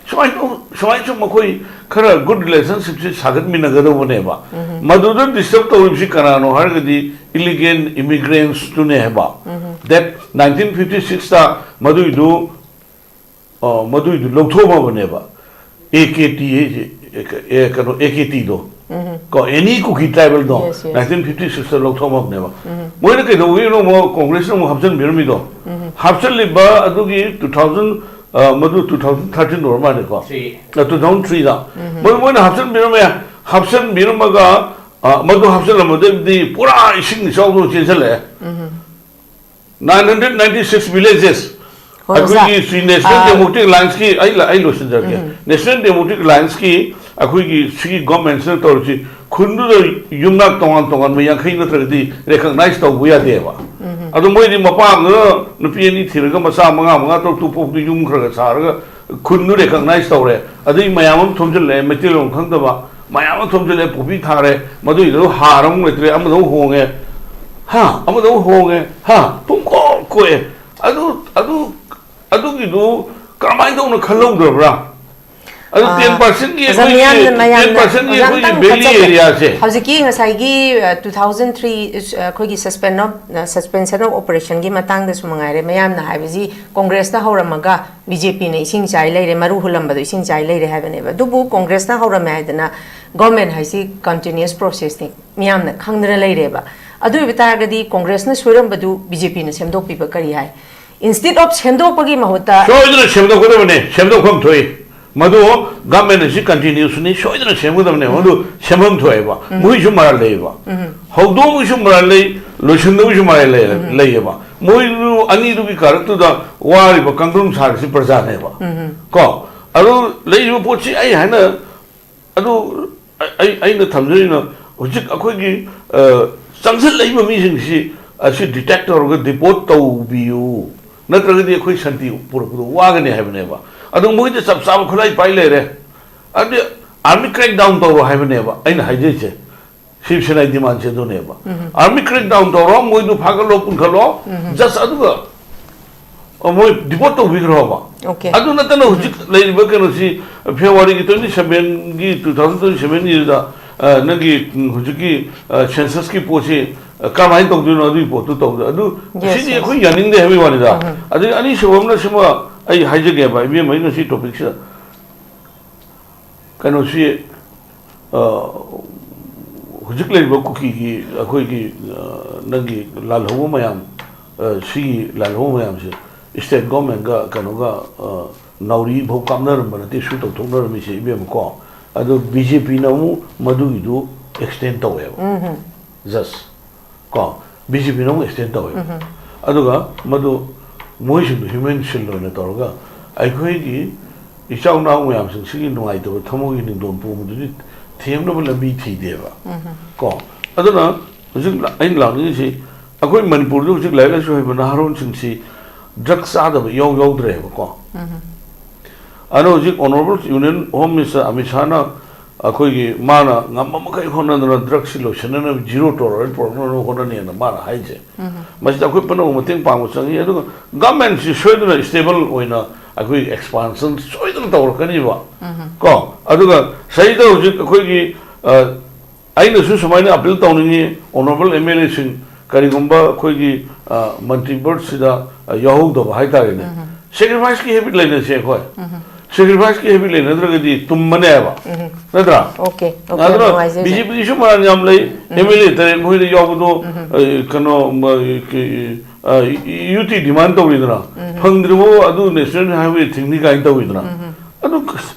ꯁꯨꯃꯥꯏꯅ ꯇꯧ-, ꯁꯨꯃꯥꯏꯅ ꯁꯨꯝ ꯑꯩꯈꯣꯏ ꯈꯔ ꯒꯨꯗ ꯔꯤꯂꯦꯁꯟꯁꯤꯞꯁꯤ ꯁꯥꯒꯠꯃꯤꯟꯅꯒꯗꯧꯕꯅꯦꯕ꯫ ꯃꯗꯨꯗ ꯗꯤꯁꯇꯔꯕ ꯇꯧꯔꯤꯕꯁꯤ ꯀꯅꯥꯅꯣ ꯍꯥꯏꯔꯒꯗꯤ ꯏꯂꯤꯒꯦꯟ ꯏꯃꯤꯒ꯭ꯔꯦꯟꯁꯇꯨꯅꯦ ꯍꯥꯏꯕ꯫ That nineteen fifty sixꯇ ꯃꯗꯨꯏꯗꯨ ꯑ, ꯃꯗꯨꯏꯗꯨ ꯂꯧꯊꯣꯛꯑꯝꯃꯕꯅꯦꯕ꯫ ꯑꯦ ꯀꯦ ꯇꯤ ꯍꯥꯏꯁꯦ, ꯑꯦ, ꯑꯦ, ꯀꯩꯅꯣ, ꯑꯦ ꯀꯦ ꯇꯤꯗꯣ꯫ ꯀꯣ, ꯑꯦꯅꯤ ꯀꯨꯀꯤ ꯇ꯭ꯔꯥꯏꯕꯦꯜꯗꯣ, Yes, yes. Nineteen fifty sixꯇ ꯂꯧꯊꯣꯛꯑꯝꯃꯕꯅꯦꯕ꯫ ꯃꯣꯏꯅ ꯀꯩꯗꯧꯕꯒꯤꯅꯣ ꯑꯃꯨꯛ ꯀꯣꯡꯒ꯭ꯔꯦꯁꯅ ꯑꯃꯨꯛ ꯍꯥꯞꯆꯤꯟꯕꯤꯔꯝꯃꯤꯗꯣ? ꯍꯥꯞꯆꯤꯜꯂꯤꯕ ꯑꯗꯨꯒꯤ two thousand ꯑ, ꯃꯗꯨ two thousand thirteen ꯑꯣꯏꯔ ꯃꯥꯜꯂꯦꯀꯣ꯫ Three. ꯑ, two thousand three ꯗ꯫ ꯃꯗꯨ ꯃꯣꯏꯅ ꯍꯥꯞꯆꯤꯟꯕꯤꯔꯝꯃꯦ꯫ ꯍꯥꯞꯆꯤꯟꯕꯤꯔꯝꯃꯒ, ꯑ, ꯃꯗꯨ ꯍꯥꯞꯆꯤꯜꯂꯝꯕꯗꯒꯤꯗꯤ ꯄꯨꯔꯥ ꯏꯁꯤꯡ ꯏꯆꯥꯎꯗꯧꯅ ꯆꯦꯟꯁꯤꯜꯂꯛꯑꯦ꯫ Nine hundred ninety six villages꯫ ꯍꯣꯏ, ꯑꯣꯖꯥ꯫ ꯑꯩꯈꯣꯏꯒꯤ ꯁꯤ National ꯑ, Democratic Alliance ꯀꯤ, ꯑꯩ ꯂ-, ꯑꯩ ꯂꯣꯏꯁꯤꯟꯖꯔꯒꯦ꯫ National Democratic Alliance ꯀꯤ ꯑꯩꯈꯣꯏꯒꯤ ꯁꯤꯒꯤ government ꯁꯤꯅ ꯇꯧꯔꯤꯁꯤ, ꯈꯨꯟꯗꯨꯗ ꯌꯨꯝꯅꯥꯛ ꯇꯣꯉꯥꯟ ꯇꯣꯉꯥꯟꯕ ꯌꯥꯡꯈꯩ ꯅꯠꯇ꯭ꯔꯒꯗꯤ recognize ꯇꯧꯕ ꯌꯥꯗꯦꯕ꯫ ꯑꯗꯣ ꯃꯣꯏꯗꯤ ꯃꯄꯥ ꯑꯃꯗ ꯅꯨꯄꯤ ꯑꯅꯤ ꯊꯤꯔꯒ ꯃꯆꯥ ꯃꯉꯥ, ꯃꯉꯥ, ꯇꯔꯨꯛ, ꯇꯔꯨꯛ ꯄꯣꯛꯄꯗ ꯌꯨꯝ ꯈꯔ ꯈꯔ ꯁꯥꯔꯒ ꯈꯨꯟꯗꯨ recognize ꯇꯧꯔꯦ꯫ ꯑꯗꯩ ꯃꯌꯥꯝ ꯑꯃ ꯊꯣꯝꯖꯤꯜꯂꯛꯑꯦ, ꯃꯩꯇꯩꯂꯣꯟ ꯈꯪꯗꯕ ꯃꯌꯥꯝ ꯑꯃ ꯊꯣꯝꯖꯤꯜꯂꯛꯑꯦ, ꯄꯣꯄꯤ ꯊꯥꯔꯦ, ꯃꯗꯨꯒꯤꯗꯨ ꯍꯥꯔ ꯑꯃꯨꯛ ꯂꯩꯇ꯭ꯔꯦ, ꯑꯃꯗ ꯑꯃꯨꯛ ꯍꯣꯡꯉꯦ, ꯍꯥ, ꯑꯃꯗ ꯑꯃꯨꯛ ꯍꯣꯡꯉꯦ, ꯍꯥ, ꯄꯨꯡꯀꯣꯛ ꯀꯣꯛꯑꯦ꯫ ꯑꯗꯨ, ꯑꯗꯨ, ꯑꯗꯨꯒꯤꯗꯨ ꯀꯔꯝꯍꯥꯏꯅ ꯇꯧꯅ ꯈꯜꯍꯧꯗ꯭ꯔꯕ꯭ꯔꯥ? ꯑꯗꯨ ꯑꯥ, ten percent ꯀꯤ ꯑꯣꯖꯥ, ꯑꯩꯈꯣꯏꯒꯤ ꯃꯤꯌꯥꯝꯅ, ten ꯃꯌꯥꯝꯅ, percent ꯀꯤ ꯑꯣꯖꯥ, ꯑꯩꯈꯣꯏꯒꯤ ꯑꯝꯇꯪ valley ꯊꯠꯆꯒꯦ꯫ Area ꯁꯦ꯫ ꯍꯧꯖꯤꯛꯀꯤ ꯉꯁꯥꯏꯒꯤ, ꯑ, two thousand three, ꯑ, ꯑꯩꯈꯣꯏꯒꯤ suspension of, ꯑ, suspension of operation ꯒꯤ ꯃꯇꯥꯡꯗꯁꯨ ꯃꯉꯥꯏꯔꯦ, ꯃꯌꯥꯝꯅ ꯍꯥꯏꯕꯁꯤ ꯀꯣꯡꯒ꯭ꯔꯦꯁꯅ ꯍꯧꯔꯝꯃꯒ ꯕꯤ ꯖꯦ ꯄꯤꯅ ꯏꯁꯤꯡ ꯆꯥꯏ ꯂꯩꯔꯦ, ꯃꯔꯨ ꯍꯨꯜꯂꯝꯕꯗꯣ ꯏꯁꯤꯡ ꯆꯥꯏ ꯂꯩꯔꯦ ꯍꯥꯏꯕꯅꯦꯕ꯫ ꯑꯗꯨꯕꯨ ꯀꯣꯡꯒ꯭ꯔꯦꯁꯅ ꯍꯧꯔꯝꯃꯦ ꯍꯥꯏꯗꯅ government ꯍꯥꯏꯁꯤ continuous process ꯅꯤ, ꯃꯤꯌꯥꯝꯅ ꯈꯪꯗꯅ ꯂꯩꯔꯦꯕ꯫ ꯑꯗꯨ ꯑꯣꯏꯕ ꯇꯥꯔꯒꯗꯤ ꯀꯣꯡꯒ꯭ꯔꯦꯁꯅ ꯁꯣꯏꯔꯝꯕꯗꯨ ꯕꯤ ꯖꯦ ꯄꯤꯅ ꯁꯦꯝꯗꯣꯛꯄꯤꯕ ꯀꯔꯤ ꯍꯥꯏ? Instead of ꯁꯦꯝꯗꯣꯛꯄꯒꯤ ꯃꯍꯨꯠꯇ ꯁꯣꯏꯗꯅ ꯁꯦꯝꯗꯣꯛꯀꯗꯕꯅꯤ, ꯁꯦꯝꯗꯣꯛꯐꯝ ꯊꯣꯛꯏ꯫ ꯃꯗꯨ government ꯑꯁꯤ continuous ꯅꯤ, ꯁꯣꯏꯗꯅ ꯁꯦꯝꯒꯗꯕꯅꯦ꯫ ꯃꯗꯨ ꯁꯦꯝꯐꯝ ꯊꯣꯛꯑꯦꯕ꯫ ꯃꯣꯏꯁꯨ ꯃꯔꯥꯜ ꯂꯩꯌꯦꯕ꯫ ꯍꯧꯗꯣꯛꯑꯝꯕꯒꯤꯁꯨ ꯃꯔꯥꯜ ꯂꯩ, ꯂꯣꯏꯁꯤꯟꯗꯕꯒꯤꯁꯨ ꯃꯔꯥꯜ ꯂꯩ-, ꯂꯩꯌꯦꯕ꯫ ꯃꯣꯏꯗꯨ ꯑꯅꯤꯗꯨꯒꯤ ꯀꯥꯔꯛꯇꯨꯗ ꯋꯥꯔꯤꯕ ꯀꯥꯡꯗ꯭ꯔꯨꯝ ꯁꯥꯔꯤꯁꯤ ꯄ꯭ꯔꯖꯥꯅꯦꯕ꯫ ꯀꯣ? ꯑꯗꯨ ꯂꯩꯔꯤꯕ ꯄꯣꯠꯁꯤ ꯑꯩ ꯍꯥꯏꯅ ꯑꯗꯨ ꯑꯩ, ꯑꯩꯅ ꯊꯝꯖꯔꯤꯅ ꯍꯧꯖꯤꯛ ꯑꯩꯈꯣꯏꯒꯤ, ꯑ, ꯆꯪꯁꯤꯜꯂꯛꯏꯕ ꯃꯤꯁꯤꯡꯁꯤ ꯑꯁꯤ detect ꯇꯧꯔꯒ deport ꯇꯧꯕꯤꯌꯨ, ꯅꯠꯇ꯭ꯔꯒꯗꯤ ꯑꯩꯈꯣꯏ ꯁꯥꯟꯇꯤ ꯄꯨꯔꯛꯄꯗ ꯋꯥꯒꯅꯤ ꯍꯥꯏꯕꯅꯦꯕ꯫ ꯑꯗꯣ ꯃꯣꯏꯗ ꯆꯞ ꯆꯥꯕ ꯈꯨꯠꯂꯥꯏ ꯄꯥꯏ ꯂꯩꯔꯦ꯫ ꯑꯗꯨꯗꯤ army crackdown ꯇꯧꯔꯣ ꯍꯥꯏꯕꯅꯦꯕ ꯑꯩꯅ ꯍꯥꯏꯖꯔꯤꯁꯦ꯫ ꯁꯤꯕ ꯁꯦꯅꯥꯒꯤ demand ꯁꯦ ꯑꯗꯨꯅꯦꯕ꯫ Army crackdown ꯇꯧꯔꯣ, ꯃꯣꯏꯗꯨ ꯐꯥꯒꯠꯂꯣ, ꯄꯨꯟꯈꯠꯂꯣ, just ꯑꯗꯨꯒ, ꯑ, ꯃꯣꯏ deport ꯇꯧꯕꯤꯈ꯭ꯔꯣꯕ꯫ Okay. ꯑꯗꯨ ꯅꯠꯇꯅ ꯍꯧꯖꯤꯛ ꯂꯩꯔꯤꯕ ꯀꯩꯅꯣꯁꯤ, February ꯒꯤ twenty seven ꯒꯤ, two thousand twenty seven ꯒꯤꯗ, ꯑ, ꯅꯪꯒꯤ, ꯎꯝ, ꯍꯧꯖꯤꯛꯀꯤ, ꯑ, census ꯀꯤ ꯄꯣꯠꯁꯤ, ꯑ, ꯀꯔꯝꯍꯥꯏꯅ ꯇꯧꯗꯣꯏꯅꯣ? ꯑꯗꯨꯒꯤ ꯄꯣꯠꯇꯨ ꯇꯧꯗꯣꯏ꯫ ꯑꯗꯨ ꯌꯦꯁ, ꯁꯤꯗꯤ ꯌꯦꯁ꯫ ꯑꯩꯈꯣꯏ ꯌꯥꯅꯤꯡꯗꯦ ꯍꯥꯏꯕꯒꯤ ꯋꯥꯅꯤꯗ꯫ ꯑꯗꯒꯤ ꯑꯅꯤꯁꯨꯕ ꯑꯃꯅ ꯁꯤꯃ ꯑꯩ ꯍꯥꯏꯖꯒꯦꯕ, ꯏꯕꯦꯝꯃ, ꯑꯩ ꯉꯁꯤ topic ꯁꯤꯗ꯫ ꯀꯩꯅꯣꯁꯤ, ꯑ, ꯍꯧꯖꯤꯛ ꯂꯩꯔꯤꯕ ꯀꯨꯀꯤꯒꯤ, ꯑꯩꯈꯣꯏꯒꯤ, ꯑ, ꯅꯪꯒꯤ ꯂꯥꯜꯍꯧꯕ ꯃꯌꯥꯝ, ꯑ, ꯁꯤꯒꯤ ꯂꯥꯜꯍꯧꯕ ꯃꯌꯥꯝꯁꯦ, ꯁ꯭ꯇꯦꯠ ꯒꯣꯔꯃꯦꯟꯒ ꯀꯩꯅꯣꯒ, ꯑ, ꯅꯥꯎꯔꯤ ꯐꯥꯎ ꯀꯥꯞꯅꯔꯝꯕ ꯅꯠꯇꯦ, ꯁꯨ ꯇꯧꯊꯣꯛꯅꯔꯝꯃꯤꯁꯦ, ꯏꯕꯦꯝꯃꯀꯣ꯫ ꯑꯗꯣ ꯕꯤ ꯖꯦ ꯄꯤꯅ ꯑꯃꯨꯛ ꯃꯗꯨꯒꯤꯗꯨ ꯑꯦꯛꯁꯇꯦꯟ ꯇꯧꯋꯦꯕ꯫ ꯖꯁ ꯀꯣ, ꯕꯤ ꯖꯦ ꯄꯤꯅ ꯑꯃꯨꯛ ꯑꯦꯛꯁꯇꯦꯟ ꯇꯧꯋꯦꯕ꯫ ꯑꯗꯨꯒ ꯃꯗꯨ ꯃꯣꯏꯁꯤꯡꯗꯨ ꯍ꯭ꯌꯨꯃꯦꯟ ꯁꯤꯜ ꯑꯣꯏꯅ ꯇꯧꯔꯒ ꯑꯩꯈꯣꯏꯒꯤ ꯏꯆꯥꯎ ꯅꯥꯎ ꯃꯌꯥꯝꯁꯤꯡꯁꯤꯒꯤ ꯅꯨꯡꯉꯥꯏꯇꯕ ꯊꯃꯣꯏꯒꯤ ꯅꯤꯡꯗꯣꯝ ꯄꯣꯝꯕꯗꯨꯗꯤ ꯊꯦꯝꯅꯕ ꯂꯝꯕꯤ ꯊꯤꯗꯦꯕ꯫ ꯀꯣ, ꯑꯗꯨꯅ ꯍꯧꯖꯤꯛ ꯑꯩꯅ ꯂꯥꯛꯅꯤꯡꯉꯤꯁꯤ, ꯑꯩꯈꯣꯏ ꯃꯅꯤꯄꯨꯔꯗ ꯍꯧꯖꯤꯛ ꯂꯥꯏꯔꯤꯛ ꯂꯥꯏꯁꯨ ꯍꯩꯕ ꯅꯍꯥꯔꯣꯟꯁꯤꯡꯁꯤ ꯗ꯭ꯔꯒ ꯆꯥꯗꯕ ꯏꯌꯥꯎ ꯌꯥꯎꯗ꯭ꯔꯦꯕꯀꯣ꯫ ꯑꯗꯣ ꯍꯧꯖꯤꯛ honourable union home minister Amit ꯁꯥꯍꯅ ꯑꯩꯈꯣꯏꯒꯤ ꯃꯥꯅ ꯉꯝꯕ ꯃꯈꯩ ꯍꯣꯠꯅꯗꯅ ꯗ꯭ꯔꯒꯁꯤ ꯂꯣꯏꯁꯤꯟꯅꯅꯕ ꯖꯤꯔꯣ ꯇꯣꯂꯔꯦꯟꯁ ꯄꯨꯔꯛꯅꯕ ꯍꯣꯠꯅꯅꯤꯅ ꯃꯥꯅ ꯍꯥꯏꯁꯦ꯫ ꯃꯁꯤꯗ ꯑꯩꯈꯣꯏ ꯄꯨꯝꯅꯃꯛ ꯃꯇꯦꯡ ꯄꯥꯡꯕ ꯆꯪꯉꯤ꯫ ꯑꯗꯨꯒ ꯒꯚꯔꯟꯃꯦꯟꯠꯁꯤ ꯁꯣꯏꯗꯅ ꯁ꯭ꯇꯦꯕꯜ ꯑꯣꯏꯅ ꯑꯩꯈꯣꯏ ꯑꯦꯛꯁꯄꯥꯟꯁꯟ ꯁꯣꯏꯗꯅ ꯇꯧꯔꯛꯀꯅꯤꯕ꯫ ꯀꯣ, ꯑꯗꯨꯒ ꯁꯤꯗ ꯍꯧꯖꯤꯛ ꯑꯩꯈꯣꯏꯒꯤ, ꯑ, ꯑꯩꯅꯁꯨ ꯁꯨꯃꯥꯏꯅ ꯑꯄꯤꯜ ꯇꯧꯅꯤꯡꯉꯤ, ꯑꯣꯅꯔꯦꯕꯜ ꯑꯦꯝ ꯑꯦꯜ ꯑꯦꯁꯤꯡ, ꯀꯔꯤꯒꯨꯝꯕ ꯑꯩꯈꯣꯏꯒꯤ, ꯑ, ꯃꯟꯇ꯭ꯔꯤ ꯕꯣꯔꯗꯁꯤꯗ, ꯑ, ꯌꯥꯎꯍꯧꯗꯕ ꯍꯥꯏꯇꯥꯔꯦꯅꯦ꯫ ꯁꯦꯀ꯭ꯔꯤꯐꯥꯏꯁꯀꯤ ꯍꯦꯕꯤꯠ ꯂꯩꯅꯁꯦ ꯑꯩꯈꯣꯏ꯫ ꯁꯦꯀ꯭ꯔꯤꯐꯥꯏꯁꯀꯤ ꯍꯦꯕꯤꯠ ꯂꯩꯅꯗ꯭ꯔꯒꯗꯤ ꯇꯨꯝꯕꯅꯦꯕ꯫ ꯅꯠꯇ꯭ꯔꯥ? ꯑꯣꯀꯦ, ꯑꯣꯀꯦ, ꯑꯗꯨꯅ ꯌꯥꯝ ꯅꯨꯡꯉꯥꯏꯖꯩ, ꯕꯤ ꯖꯦ ꯄꯤꯒꯤꯁꯨ ꯃꯔꯥꯜ ꯌꯥꯝ ꯂꯩ, ꯑꯦꯝ ꯑꯦꯜ ꯑꯦ ꯇꯔꯦꯠ ꯃꯈꯣꯏꯗ ꯌꯥꯎꯕꯗꯣ, ꯑ, ꯀꯩꯅꯣ, ꯃ-, ꯀ-, ꯑ, ꯌꯨ ꯇꯤ ꯗꯤꯃꯥꯟ ꯇꯧꯔꯤꯗꯅ, ꯐꯪꯗ꯭ꯔꯤꯕ ꯑꯗꯨ ꯅꯦꯁꯅꯦꯜ ꯍꯥꯏꯋꯦ ꯊꯤꯡꯅꯤ ꯀꯥꯏꯅ ꯇꯧꯔꯤꯗꯅ꯫ ꯑꯗꯨ,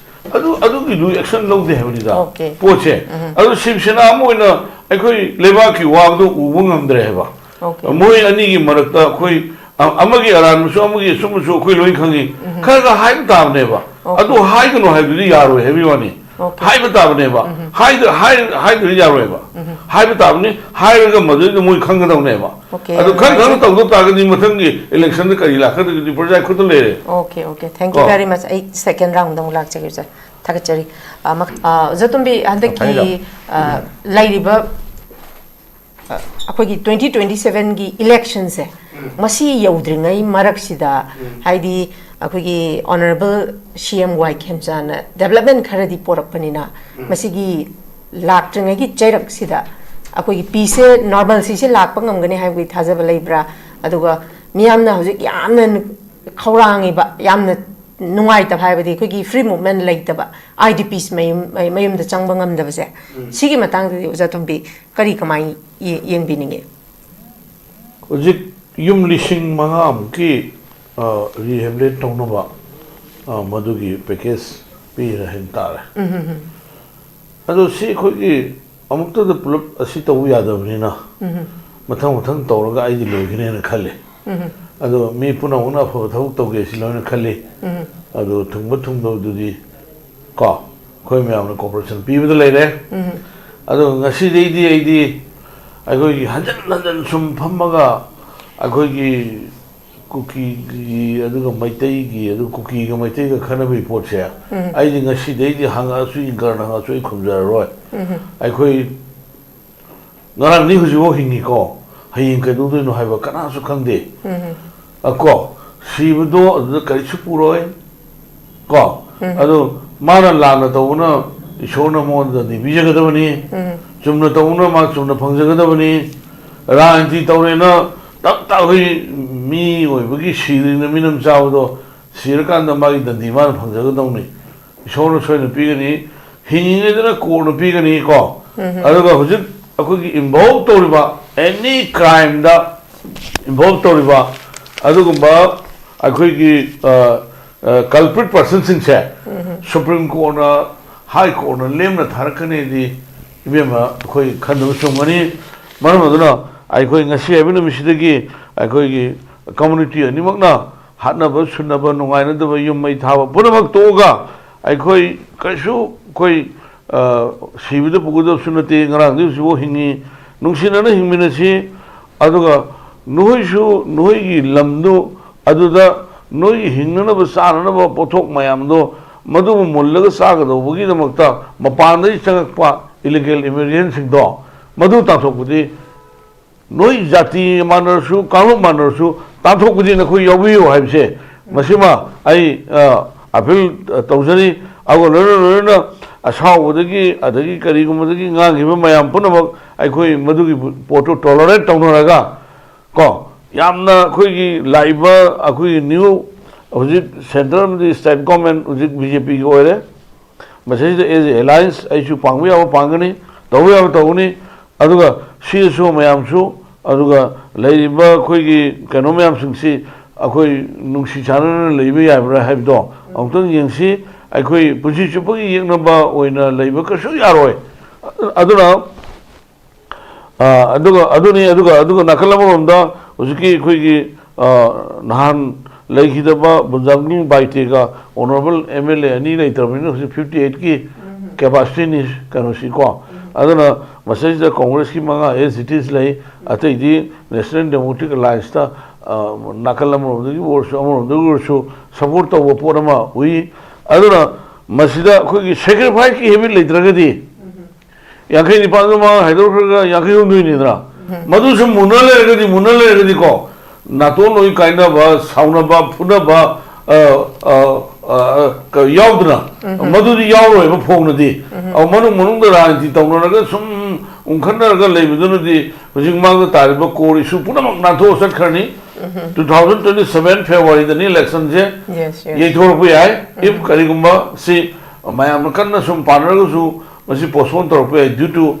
ꯑꯗꯨ, ꯑꯗꯨꯒꯤꯗꯨ ꯑꯦꯛꯁꯟ ꯂꯧꯗꯦ ꯍꯥꯏꯕꯅꯤꯗ꯫ ꯑꯣꯀꯦ꯫ ꯄꯣꯠꯁꯦ꯫ ꯑꯗꯨ ꯁꯤꯕ ꯁꯦꯅꯥ ꯑꯃ ꯑꯣꯏꯅ ꯑꯩꯈꯣꯏ ꯂꯩꯕꯥꯛꯀꯤ ꯋꯥꯕꯗꯣ ꯎꯕ ꯉꯝꯗ꯭ꯔꯦ ꯍꯥꯏꯕ꯫ ꯑꯣꯀꯦ꯫ ꯃꯣꯏ ꯑꯅꯤꯒꯤ ꯃꯔꯛꯇ ꯑꯩꯈꯣꯏ ꯑ-, ꯑꯃꯒꯤ ꯑꯔꯥꯟꯕꯁꯨ ꯑꯃꯒꯤ ꯑꯆꯨꯝꯕꯁꯨ ꯑꯩꯈꯣꯏ ꯂꯣꯏ ꯈꯪꯉꯤ꯫ ꯈꯔ ꯈꯔ ꯍꯥꯏꯕ ꯇꯥꯕꯅꯦꯕ꯫ ꯑꯣꯀꯦ꯫ ꯑꯗꯨ ꯍꯥꯏꯒꯅꯨ ꯍꯥꯏꯕꯗꯨꯗꯤ ꯌꯥꯔꯣꯏ ꯍꯥꯏꯕꯒꯤ ꯋꯥꯅꯤ꯫ ꯑꯣꯀꯦ꯫ ꯍꯥꯏꯕ ꯇꯥꯕꯅꯦꯕ꯫ ꯍꯥꯏꯗ-, ꯍꯥꯏ-, ꯍꯥꯏꯗ꯭ꯔꯗꯤ ꯌꯥꯔꯣꯏꯕ꯫ ꯍꯥꯏꯕ ꯇꯥꯕꯅꯤ꯫ ꯍꯥꯏꯔꯒ ꯃꯗꯨꯗ ꯃꯣꯏ ꯈꯪꯒꯗꯧꯅꯦꯕ꯫ ꯑꯣꯀꯦ, ꯑꯗꯨ ꯈꯪ ꯈꯪꯅ ꯅꯨꯡꯉꯥꯏꯖꯩ꯫ ꯇꯧꯗ ꯇꯥꯔꯒꯗꯤ ꯃꯊꯪꯒꯤ ꯏꯂꯦꯛꯁꯟꯗ ꯀꯔꯤ ꯂꯥꯛꯀꯗꯒꯦꯗꯤ ꯄ꯭ꯔꯖꯥ ꯈꯨꯠꯇ ꯂꯩꯔꯦ꯫ ꯑꯣꯀꯦ, ꯑꯣꯀꯦ, thank you ꯀꯣ꯫ very much꯫ ꯑꯩ ꯁꯦꯀꯦꯟ ꯔꯥꯎꯟꯗ ꯑꯃꯨꯛ ꯂꯥꯛꯆꯒꯦ, ꯁꯥꯔ꯫ ꯊꯥꯒꯠꯆꯔꯤ꯫ ꯑ, ꯃꯈ-, ꯑ, ꯑꯣꯖꯥ ꯇꯣꯝꯕꯤ, ꯍꯟꯗꯛꯀꯤ, ꯐꯩꯗ꯫ ꯑ, ꯂꯩꯔꯤꯕ, ꯑ, ꯑꯩꯈꯣꯏꯒꯤ ꯇ꯭ꯋꯦꯟꯇꯤ ꯇ꯭ꯋꯦꯟꯇꯤ ꯁꯚꯦꯟꯒꯤ ꯏꯂꯦꯛꯁꯟꯁꯦ, ꯃꯁꯤ ꯌꯧꯗ꯭ꯔꯤꯉꯩ ꯃꯔꯛꯁꯤꯗ, ꯍꯥꯏꯗꯤ ꯑꯩꯈꯣꯏꯒꯤ ꯑꯣꯅꯔꯦꯕꯜ ꯁꯤ ꯑꯦꯝ ꯋꯥꯏ ꯈꯦꯝꯆꯥꯟꯅ ꯗꯦꯕꯂꯞꯃꯦꯟ ꯈꯔꯗꯤ ꯄꯣꯔꯛꯄꯅꯤꯅ, ꯃꯁꯤꯒꯤ ꯂꯥꯛꯇ꯭ꯔꯤꯉꯩꯒꯤ ꯆꯩꯔꯛꯁꯤꯗ ꯑꯩꯈꯣꯏꯒꯤ ꯄꯤꯁꯁꯦ, ꯅꯣꯔꯃꯦꯜꯁꯤꯁꯦ ꯂꯥꯛꯄ ꯉꯝꯒꯅꯤ ꯍꯥꯏꯕꯒꯤ ꯊꯥꯖꯕ ꯂꯩꯕ꯭ꯔꯥ? ꯑꯗꯨꯒ ꯃꯤꯌꯥꯝꯅ ꯍꯧꯖꯤꯛ ꯌꯥꯝꯅ ꯈꯧꯔꯥꯡꯉꯤꯕ, ꯌꯥꯝꯅ ꯅꯨꯡꯉꯥꯏꯇꯕ ꯍꯥꯏꯕꯗꯤ ꯑꯩꯈꯣꯏꯒꯤ ꯐ꯭ꯔꯤ ꯃꯨꯚꯃꯦꯟ ꯂꯩꯇꯕ, ꯑꯥꯏ ꯗꯤ ꯄꯤꯁ ꯃꯌꯨꯝ, ꯃꯌꯨꯝꯗ ꯆꯪꯕ ꯉꯝꯗꯕꯁꯦ, ꯁꯤꯒꯤ ꯃꯇꯥꯡꯗꯗꯤ ꯑꯣꯖꯥ ꯇꯣꯝꯕꯤ ꯀꯔꯤ ꯀꯃꯥꯏꯅ ꯌꯦ-, ꯌꯦꯡꯕꯤꯅꯤꯡꯉꯤ? ꯍꯧꯖꯤꯛ ꯌꯨꯝ ꯂꯤꯁꯤꯡ ꯃꯉꯥꯃꯨꯛꯀꯤ ꯔꯤꯍꯦꯕꯤꯂꯤꯇꯦꯠ ꯇꯧꯅꯕ, ꯑ, ꯃꯗꯨꯒꯤ ꯄꯦꯀꯦꯖ ꯄꯤꯔꯦ ꯍꯥꯏꯕ ꯇꯥꯔꯦ꯫ ꯑꯗꯣ ꯁꯤ ꯑꯩꯈꯣꯏꯒꯤ ꯑꯃꯨꯛꯇꯗ ꯄꯨꯂꯞ ꯑꯁꯤ ꯇꯧꯕ ꯌꯥꯗꯕꯅꯤꯅ, ꯃꯊꯪ ꯃꯊꯪ ꯇꯧꯔꯒ ꯑꯩꯗꯤ ꯂꯣꯏꯒꯅꯦꯅ ꯈꯜꯂꯤ꯫ ꯑꯗꯣ ꯃꯤ ꯄꯨꯝꯅꯃꯛꯅ ꯑꯐꯕ ꯊꯕꯛ ꯇꯧꯒꯦ ꯁꯤ ꯂꯣꯏꯅ ꯈꯜꯂꯤ꯫ ꯑꯗꯣ ꯊꯨꯡꯕ ꯊꯨꯡꯗꯕꯗꯨꯗꯤ, ꯀꯣ, ꯑꯩꯈꯣꯏ ꯃꯌꯥꯝꯅ ꯀꯣꯑꯣꯄꯔꯦꯁꯟ ꯄꯤꯕꯗ ꯂꯩꯔꯦ꯫ ꯑꯗꯣ ꯉꯁꯤꯗꯩꯗꯤ ꯑꯩꯗꯤ ꯑꯩꯈꯣꯏꯒꯤ ꯍꯟꯖꯟ ꯍꯟꯖꯟ ꯁꯨꯝ ꯐꯝꯃꯒ ꯑꯩꯈꯣꯏꯒꯤ ꯀꯨꯀꯤꯒꯤ ꯑꯗꯨꯒ ꯃꯩꯇꯩꯒꯤ, ꯑꯗꯨ ꯀꯨꯀꯤꯒ ꯃꯩꯇꯩꯒ ꯈꯠꯅꯕꯒꯤ ꯄꯣꯠꯁꯦ, ꯑꯩꯗꯤ ꯉꯁꯤꯗꯩꯗꯤ ꯍꯪꯉꯛꯑꯁꯨ, ꯏꯟꯀꯔꯅ ꯍꯪꯉꯛꯑꯁꯨ ꯑꯩ ꯈꯨꯝꯖꯔꯔꯣꯏ꯫ ꯑꯩꯈꯣꯏ ꯉꯔꯥꯡꯗꯤ ꯍꯧꯖꯤꯛꯐꯥꯎ ꯍꯤꯡꯉꯤꯀꯣ, ꯍꯌꯦꯡ ꯀꯩꯗꯧꯗꯣꯏꯅꯣ ꯍꯥꯏꯕ ꯀꯅꯥꯁꯨ ꯈꯪꯗꯦ꯫ ꯑ, ꯀꯣ, ꯁꯤꯕꯗꯣ ꯑꯗꯨꯗ ꯀꯔꯤꯁꯨ ꯄꯨꯔꯣꯏ꯫ ꯀꯣ, ꯑꯗꯨ ꯃꯥꯅ ꯂꯥꯟꯅ ꯇꯧꯕꯅ ꯏꯁꯣꯔꯅ ꯃꯉꯣꯟꯗ ꯗꯟꯗꯤ ꯄꯤꯖꯒꯗꯕꯅꯤ꯫ ꯆꯨꯝꯅ ꯇꯧꯕꯅ ꯃꯥ ꯆꯨꯝꯅ ꯐꯪꯖꯒꯗꯕꯅꯤ꯫ ꯔꯥꯖꯅꯤꯇꯤ ꯇꯧꯔꯦꯅ ꯇꯞ ꯇꯥꯈꯩ ꯃꯤ ꯑꯣꯏꯕꯒꯤ ꯁꯤꯔꯤꯅ ꯃꯤꯅꯝ ꯆꯥꯕꯗꯣ, ꯁꯤꯔꯀꯥꯟꯗ ꯃꯥꯒꯤ ꯗꯟꯗꯤ ꯃꯥꯅ ꯐꯪꯖꯒꯗꯧꯅꯤ꯫ ꯏꯁꯣꯔꯅ ꯁꯣꯏꯅ ꯄꯤꯒꯅꯤ, ꯍꯤꯡꯉꯤꯉꯩꯗꯅ ꯀꯣꯟꯅ ꯄꯤꯒꯅꯤ ꯀꯣ꯫ ꯑꯗꯨꯒ ꯍꯧꯖꯤꯛ ꯑꯩꯈꯣꯏꯒꯤ ꯏꯟꯚꯣꯜꯕ ꯇꯧꯔꯤꯕ, ꯑꯦꯅꯤ ꯀ꯭ꯔꯥꯏꯝꯗ ꯏꯟꯚꯣꯜꯕ ꯇꯧꯔꯤꯕ ꯑꯗꯨꯒꯨꯝꯕ ꯑꯩꯈꯣꯏꯒꯤ, ꯑ, ꯑ, ꯀꯜꯄ꯭ꯔꯤꯠ ꯄꯥꯔꯁꯟꯁꯤꯡꯁꯦ ꯁꯨꯄ꯭ꯔꯤꯝ ꯀꯣꯔꯠꯅ, ꯍꯥꯏ ꯀꯣꯔꯠꯅ ꯂꯦꯝꯅ ꯊꯥꯔꯛꯀꯅꯤꯗꯤ, ꯏꯕꯦꯝꯃ, ꯑꯩꯈꯣꯏ ꯈꯟꯗꯕ ꯆꯨꯝꯒꯅꯤ꯫ ꯃꯔꯝ ꯑꯗꯨꯅ ꯑꯩꯈꯣꯏ ꯉꯁꯤ ꯍꯥꯏꯕ ꯅꯨꯃꯤꯠꯁꯤꯗꯒꯤ ꯑꯩꯈꯣꯏꯒꯤ ꯀꯝꯃꯨꯅꯤꯇꯤ ꯑꯅꯤꯃꯛꯅ ꯍꯥꯠꯅꯕ, ꯁꯨꯅꯕ, ꯅꯨꯡꯉꯥꯏꯅꯗꯕ, ꯌꯨꯝ ꯃꯩ ꯊꯥꯕ ꯄꯨꯝꯅꯃꯛ ꯇꯣꯛꯑꯒ, ꯑꯩꯈꯣꯏ ꯀꯩꯁꯨ ꯑꯩꯈꯣꯏ, ꯑ, ꯁꯤꯕꯗ ꯄꯨꯒꯗꯕꯁꯨ ꯅꯠꯇꯦ, ꯉꯔꯥꯡꯗꯤ ꯍꯧꯖꯤꯛꯐꯥꯎ ꯍꯤꯡꯉꯤ, ꯅꯨꯡꯁꯤꯅꯅ ꯍꯤꯡꯃꯤꯟꯅꯁꯤ꯫ ꯑꯗꯨꯒ ꯅꯈꯣꯏꯁꯨ ꯅꯈꯣꯏꯒꯤ ꯂꯝꯗꯨ ꯑꯗꯨꯗ ꯅꯣꯏꯒꯤ ꯍꯤꯡꯅꯅꯕ ꯆꯥꯅꯅꯕ ꯄꯣꯠꯊꯣꯛ ꯃꯌꯥꯝꯗꯣ ꯃꯗꯨꯕꯨ ꯃꯨꯜꯂꯒ ꯆꯥꯒꯗꯧꯕꯒꯤꯗꯃꯛꯇ ꯃꯄꯥꯟꯗꯒꯤ ꯆꯪꯉꯛꯄ ꯏꯂꯤꯒꯦꯜ ꯏꯃꯤꯒ꯭ꯔꯦꯟꯁꯤꯡꯗꯣ ꯃꯗꯨ ꯇꯥꯟꯊꯣꯛꯄꯗꯤ ꯅꯣꯏ ꯖꯥꯇꯤ ꯃꯥꯟꯅꯔꯁꯨ, ꯀꯥꯡꯂꯨꯞ ꯃꯥꯟꯅꯔꯁꯨ, ꯇꯥꯟꯊꯣꯛꯄꯗꯤ ꯅꯈꯣꯏ ꯌꯥꯎꯕꯤꯌꯨ ꯍꯥꯏꯕꯁꯦ, ꯃꯁꯤꯃ ꯑꯩ, ꯑ, ꯑꯄꯤꯜ ꯇꯧꯖꯔꯤ꯫ ꯑꯗꯨꯒ ꯂꯣꯏꯅ ꯂꯣꯏꯅꯅ ꯑꯁꯥꯎꯕꯗꯒꯤ, ꯑꯗꯒꯤ ꯀꯔꯤꯒꯨꯝꯕꯗꯒꯤ ꯉꯥꯡꯈꯤꯕ ꯃꯌꯥꯝ ꯄꯨꯝꯅꯃꯛ ꯑꯩꯈꯣꯏ ꯃꯗꯨꯒꯤ ꯄꯣꯠꯇꯨ ꯇꯣꯂꯔꯦꯠ ꯇꯧꯅꯔꯒ, ꯀꯣ, ꯌꯥꯝꯅ ꯑꯩꯈꯣꯏꯒꯤ ꯂꯥꯛꯏꯕ ꯑꯩꯈꯣꯏꯒꯤ ꯅ꯭ꯌꯨ ꯍꯧꯖꯤꯛ ꯁꯦꯟꯇ꯭ꯔꯦꯜ ꯑꯃꯗꯤ ꯁ꯭ꯇꯦꯠ ꯒꯣꯔꯃꯦꯟ ꯍꯧꯖꯤꯛ ꯕꯤ ꯖꯦ ꯄꯤꯒꯤ ꯑꯣꯏꯔꯦ, ꯃꯁꯤꯗꯩꯁꯤꯗ ꯑꯦꯁ ꯑꯦ ꯑꯦꯂꯥꯏꯟꯁ ꯑꯩꯁꯨ ꯄꯥꯡꯕ ꯌꯥꯕ ꯄꯥꯡꯒꯅꯤ, ꯇꯧꯕ ꯌꯥꯕ ꯇꯧꯒꯅꯤ꯫ ꯑꯗꯨꯒ ꯁꯤ ꯑꯦꯁ ꯑꯣ ꯃꯌꯥꯝꯁꯨ, ꯑꯗꯨꯒ ꯂꯩꯔꯤꯕ ꯑꯩꯈꯣꯏꯒꯤ ꯀꯩꯅꯣ ꯃꯌꯥꯝꯁꯤꯡꯁꯤ, ꯑꯩꯈꯣꯏ ꯅꯨꯡꯁꯤ ꯆꯥꯟꯅꯅ ꯂꯩꯕ ꯌꯥꯕ꯭ꯔꯥ ꯍꯥꯏꯕꯗꯣ ꯑꯃꯨꯛꯇꯪ ꯌꯦꯡꯁꯤ꯫ ꯑꯩꯈꯣꯏ ꯄꯨꯟꯁꯤ ꯆꯨꯞꯄꯒꯤ ꯌꯦꯛꯅꯕ ꯑꯣꯏꯅ ꯂꯩꯕ ꯀꯩꯁꯨ ꯌꯥꯔꯣꯏ꯫ ꯑꯗꯨꯅ, ꯑ, ꯑꯗꯨꯒ ꯑꯗꯨꯅꯤ, ꯑꯗꯨꯒ, ꯑꯗꯨꯒ ꯅꯥꯀꯜ ꯑꯃꯔꯣꯝꯗ ꯍꯧꯖꯤꯛꯀꯤ ꯑꯩꯈꯣꯏꯒꯤ, ꯑ, ꯅꯍꯥꯟ ꯂꯩꯈꯤꯗꯕ ꯕꯨꯟꯖꯥꯝꯒꯤ ꯕꯥꯏꯇꯦꯒ ꯑꯣꯅꯔꯦꯕꯜ ꯑꯦꯝ ꯑꯦꯜ ꯑꯦ ꯑꯅꯤ ꯂꯩꯇ꯭ꯔꯕꯅꯤꯅ ꯍꯧꯖꯤꯛ ꯐꯤꯐꯇꯤ ꯑꯩꯠꯀꯤ ꯀꯦꯄꯥꯁꯤꯇꯤꯅꯤ ꯀꯩꯅꯣꯁꯤꯀꯣ꯫ ꯑꯗꯨꯅ ꯃꯁꯤꯗꯩꯁꯤꯗ ꯀꯣꯡꯒ꯭ꯔꯦꯁꯀꯤ ꯃꯉꯥ ꯑꯦꯁ ꯏꯠ ꯏꯁ ꯂꯩ, ꯑꯇꯩꯗꯤ ꯅꯦꯁꯅꯦꯜ ꯗꯦꯃꯣꯀ꯭ꯔꯦꯇꯤꯛ ꯑꯦꯂꯥꯏꯟꯁꯇ, ꯑ, ꯅꯥꯀꯜ ꯑꯃꯔꯣꯝꯗꯒꯤ ꯑꯣꯏꯔꯁꯨ ꯑꯃꯔꯣꯝꯗꯒꯤ ꯑꯣꯏꯔꯁꯨ ꯁꯄꯣꯔꯠ ꯇꯧꯕ ꯄꯣꯠ ꯑꯃ ꯎꯏ꯫ ꯑꯗꯨꯅ ꯃꯁꯤꯗ ꯑꯩꯈꯣꯏꯒꯤ ꯁꯦꯀ꯭ꯔꯤꯐꯥꯏꯁꯀꯤ ꯍꯦꯕꯤꯠ ꯂꯩꯇ꯭ꯔꯒꯗꯤ ꯌꯥꯡꯈꯩ ꯅꯤꯄꯥꯟꯗꯣ ꯃꯥꯡ ꯍꯥꯏꯗꯣꯛꯈ꯭ꯔꯒ ꯌꯥꯡꯈꯩ ꯍꯨꯝꯗꯣꯏꯅꯤꯗꯅ꯫ ꯃꯗꯨꯁꯨ ꯃꯨꯟꯅ ꯂꯩꯔꯒꯗꯤ, ꯃꯨꯟꯅ ꯂꯩꯔꯒꯗꯤꯀꯣ, ꯅꯥꯇꯣꯟ ꯂꯣꯏ ꯀꯥꯏꯅꯕ, ꯁꯥꯎꯅꯕ, ꯐꯨꯅꯕ, ꯑ, ꯑ, ꯑ, ꯀ-, ꯌꯥꯎꯗꯅ, ꯃꯗꯨꯗꯤ ꯌꯥꯎꯔꯣꯏꯕ ꯐꯣꯡꯅꯗꯤ꯫ ꯑ, ꯃꯅꯨꯡ ꯃꯅꯨꯡꯗ ꯔꯥꯖꯅꯤꯇꯤ ꯇꯧꯅꯔꯒ ꯁꯨꯝ ꯎꯪꯈꯠꯅꯔꯒ ꯂꯩꯕꯗꯨꯅꯗꯤ ꯍꯧꯖꯤꯛ ꯃꯥꯡꯗ ꯇꯥꯔꯤꯕ core issue ꯄꯨꯝꯅꯃꯛ ꯅꯥꯟꯊꯣꯛꯑ ꯆꯠꯈ꯭ꯔꯅꯤ꯫ Two thousand twenty seven February ꯗꯅꯤ election ꯁꯦ꯫ Yes, yes. ꯌꯩꯊꯣꯔꯛꯄ ꯌꯥꯏ꯫ If ꯀꯔꯤꯒꯨꯝꯕ ꯁꯤ ꯃꯌꯥꯝꯅ ꯀꯟꯅ ꯁꯨꯝ ꯄꯥꯅꯔꯒꯁꯨ ꯃꯁꯤ postpone ꯇꯧꯔꯛꯄ ꯌꯥꯏ, due to,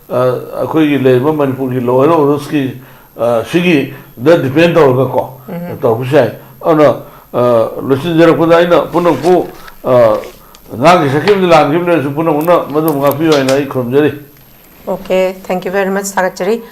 ꯑ, ꯑꯩꯈꯣꯏꯒꯤ ꯂꯩꯔꯤꯕ ꯃꯅꯤꯄꯨꯔꯒꯤ law and order ꯀꯤ, ꯑ, ꯁꯤꯒꯤꯗ depend ꯇꯧꯔꯒꯀꯣ, ꯇꯧꯔꯛꯄꯁꯨ ꯌꯥꯏ꯫ ꯑꯗꯨꯅ, ꯑ, ꯂꯣꯏꯁꯤꯟꯖꯔꯛꯄꯗ ꯑꯩꯅ ꯄꯨꯝꯅꯃꯛꯄꯨ, ꯑ, ꯉꯥꯡꯈꯤ ꯁꯛꯈꯤꯕꯗ ꯂꯥꯟꯈꯤꯕ ꯂꯩꯔꯁꯨ ꯄꯨꯝꯅꯃꯛꯅ ꯃꯗꯨ ꯉꯥꯛꯄꯤꯌꯨ ꯍꯥꯏꯅ ꯑꯩ ꯈꯨꯔꯨꯝꯖꯔꯤ꯫ Okay, thank you very much, ꯊꯥꯒꯠꯆꯔꯤ꯫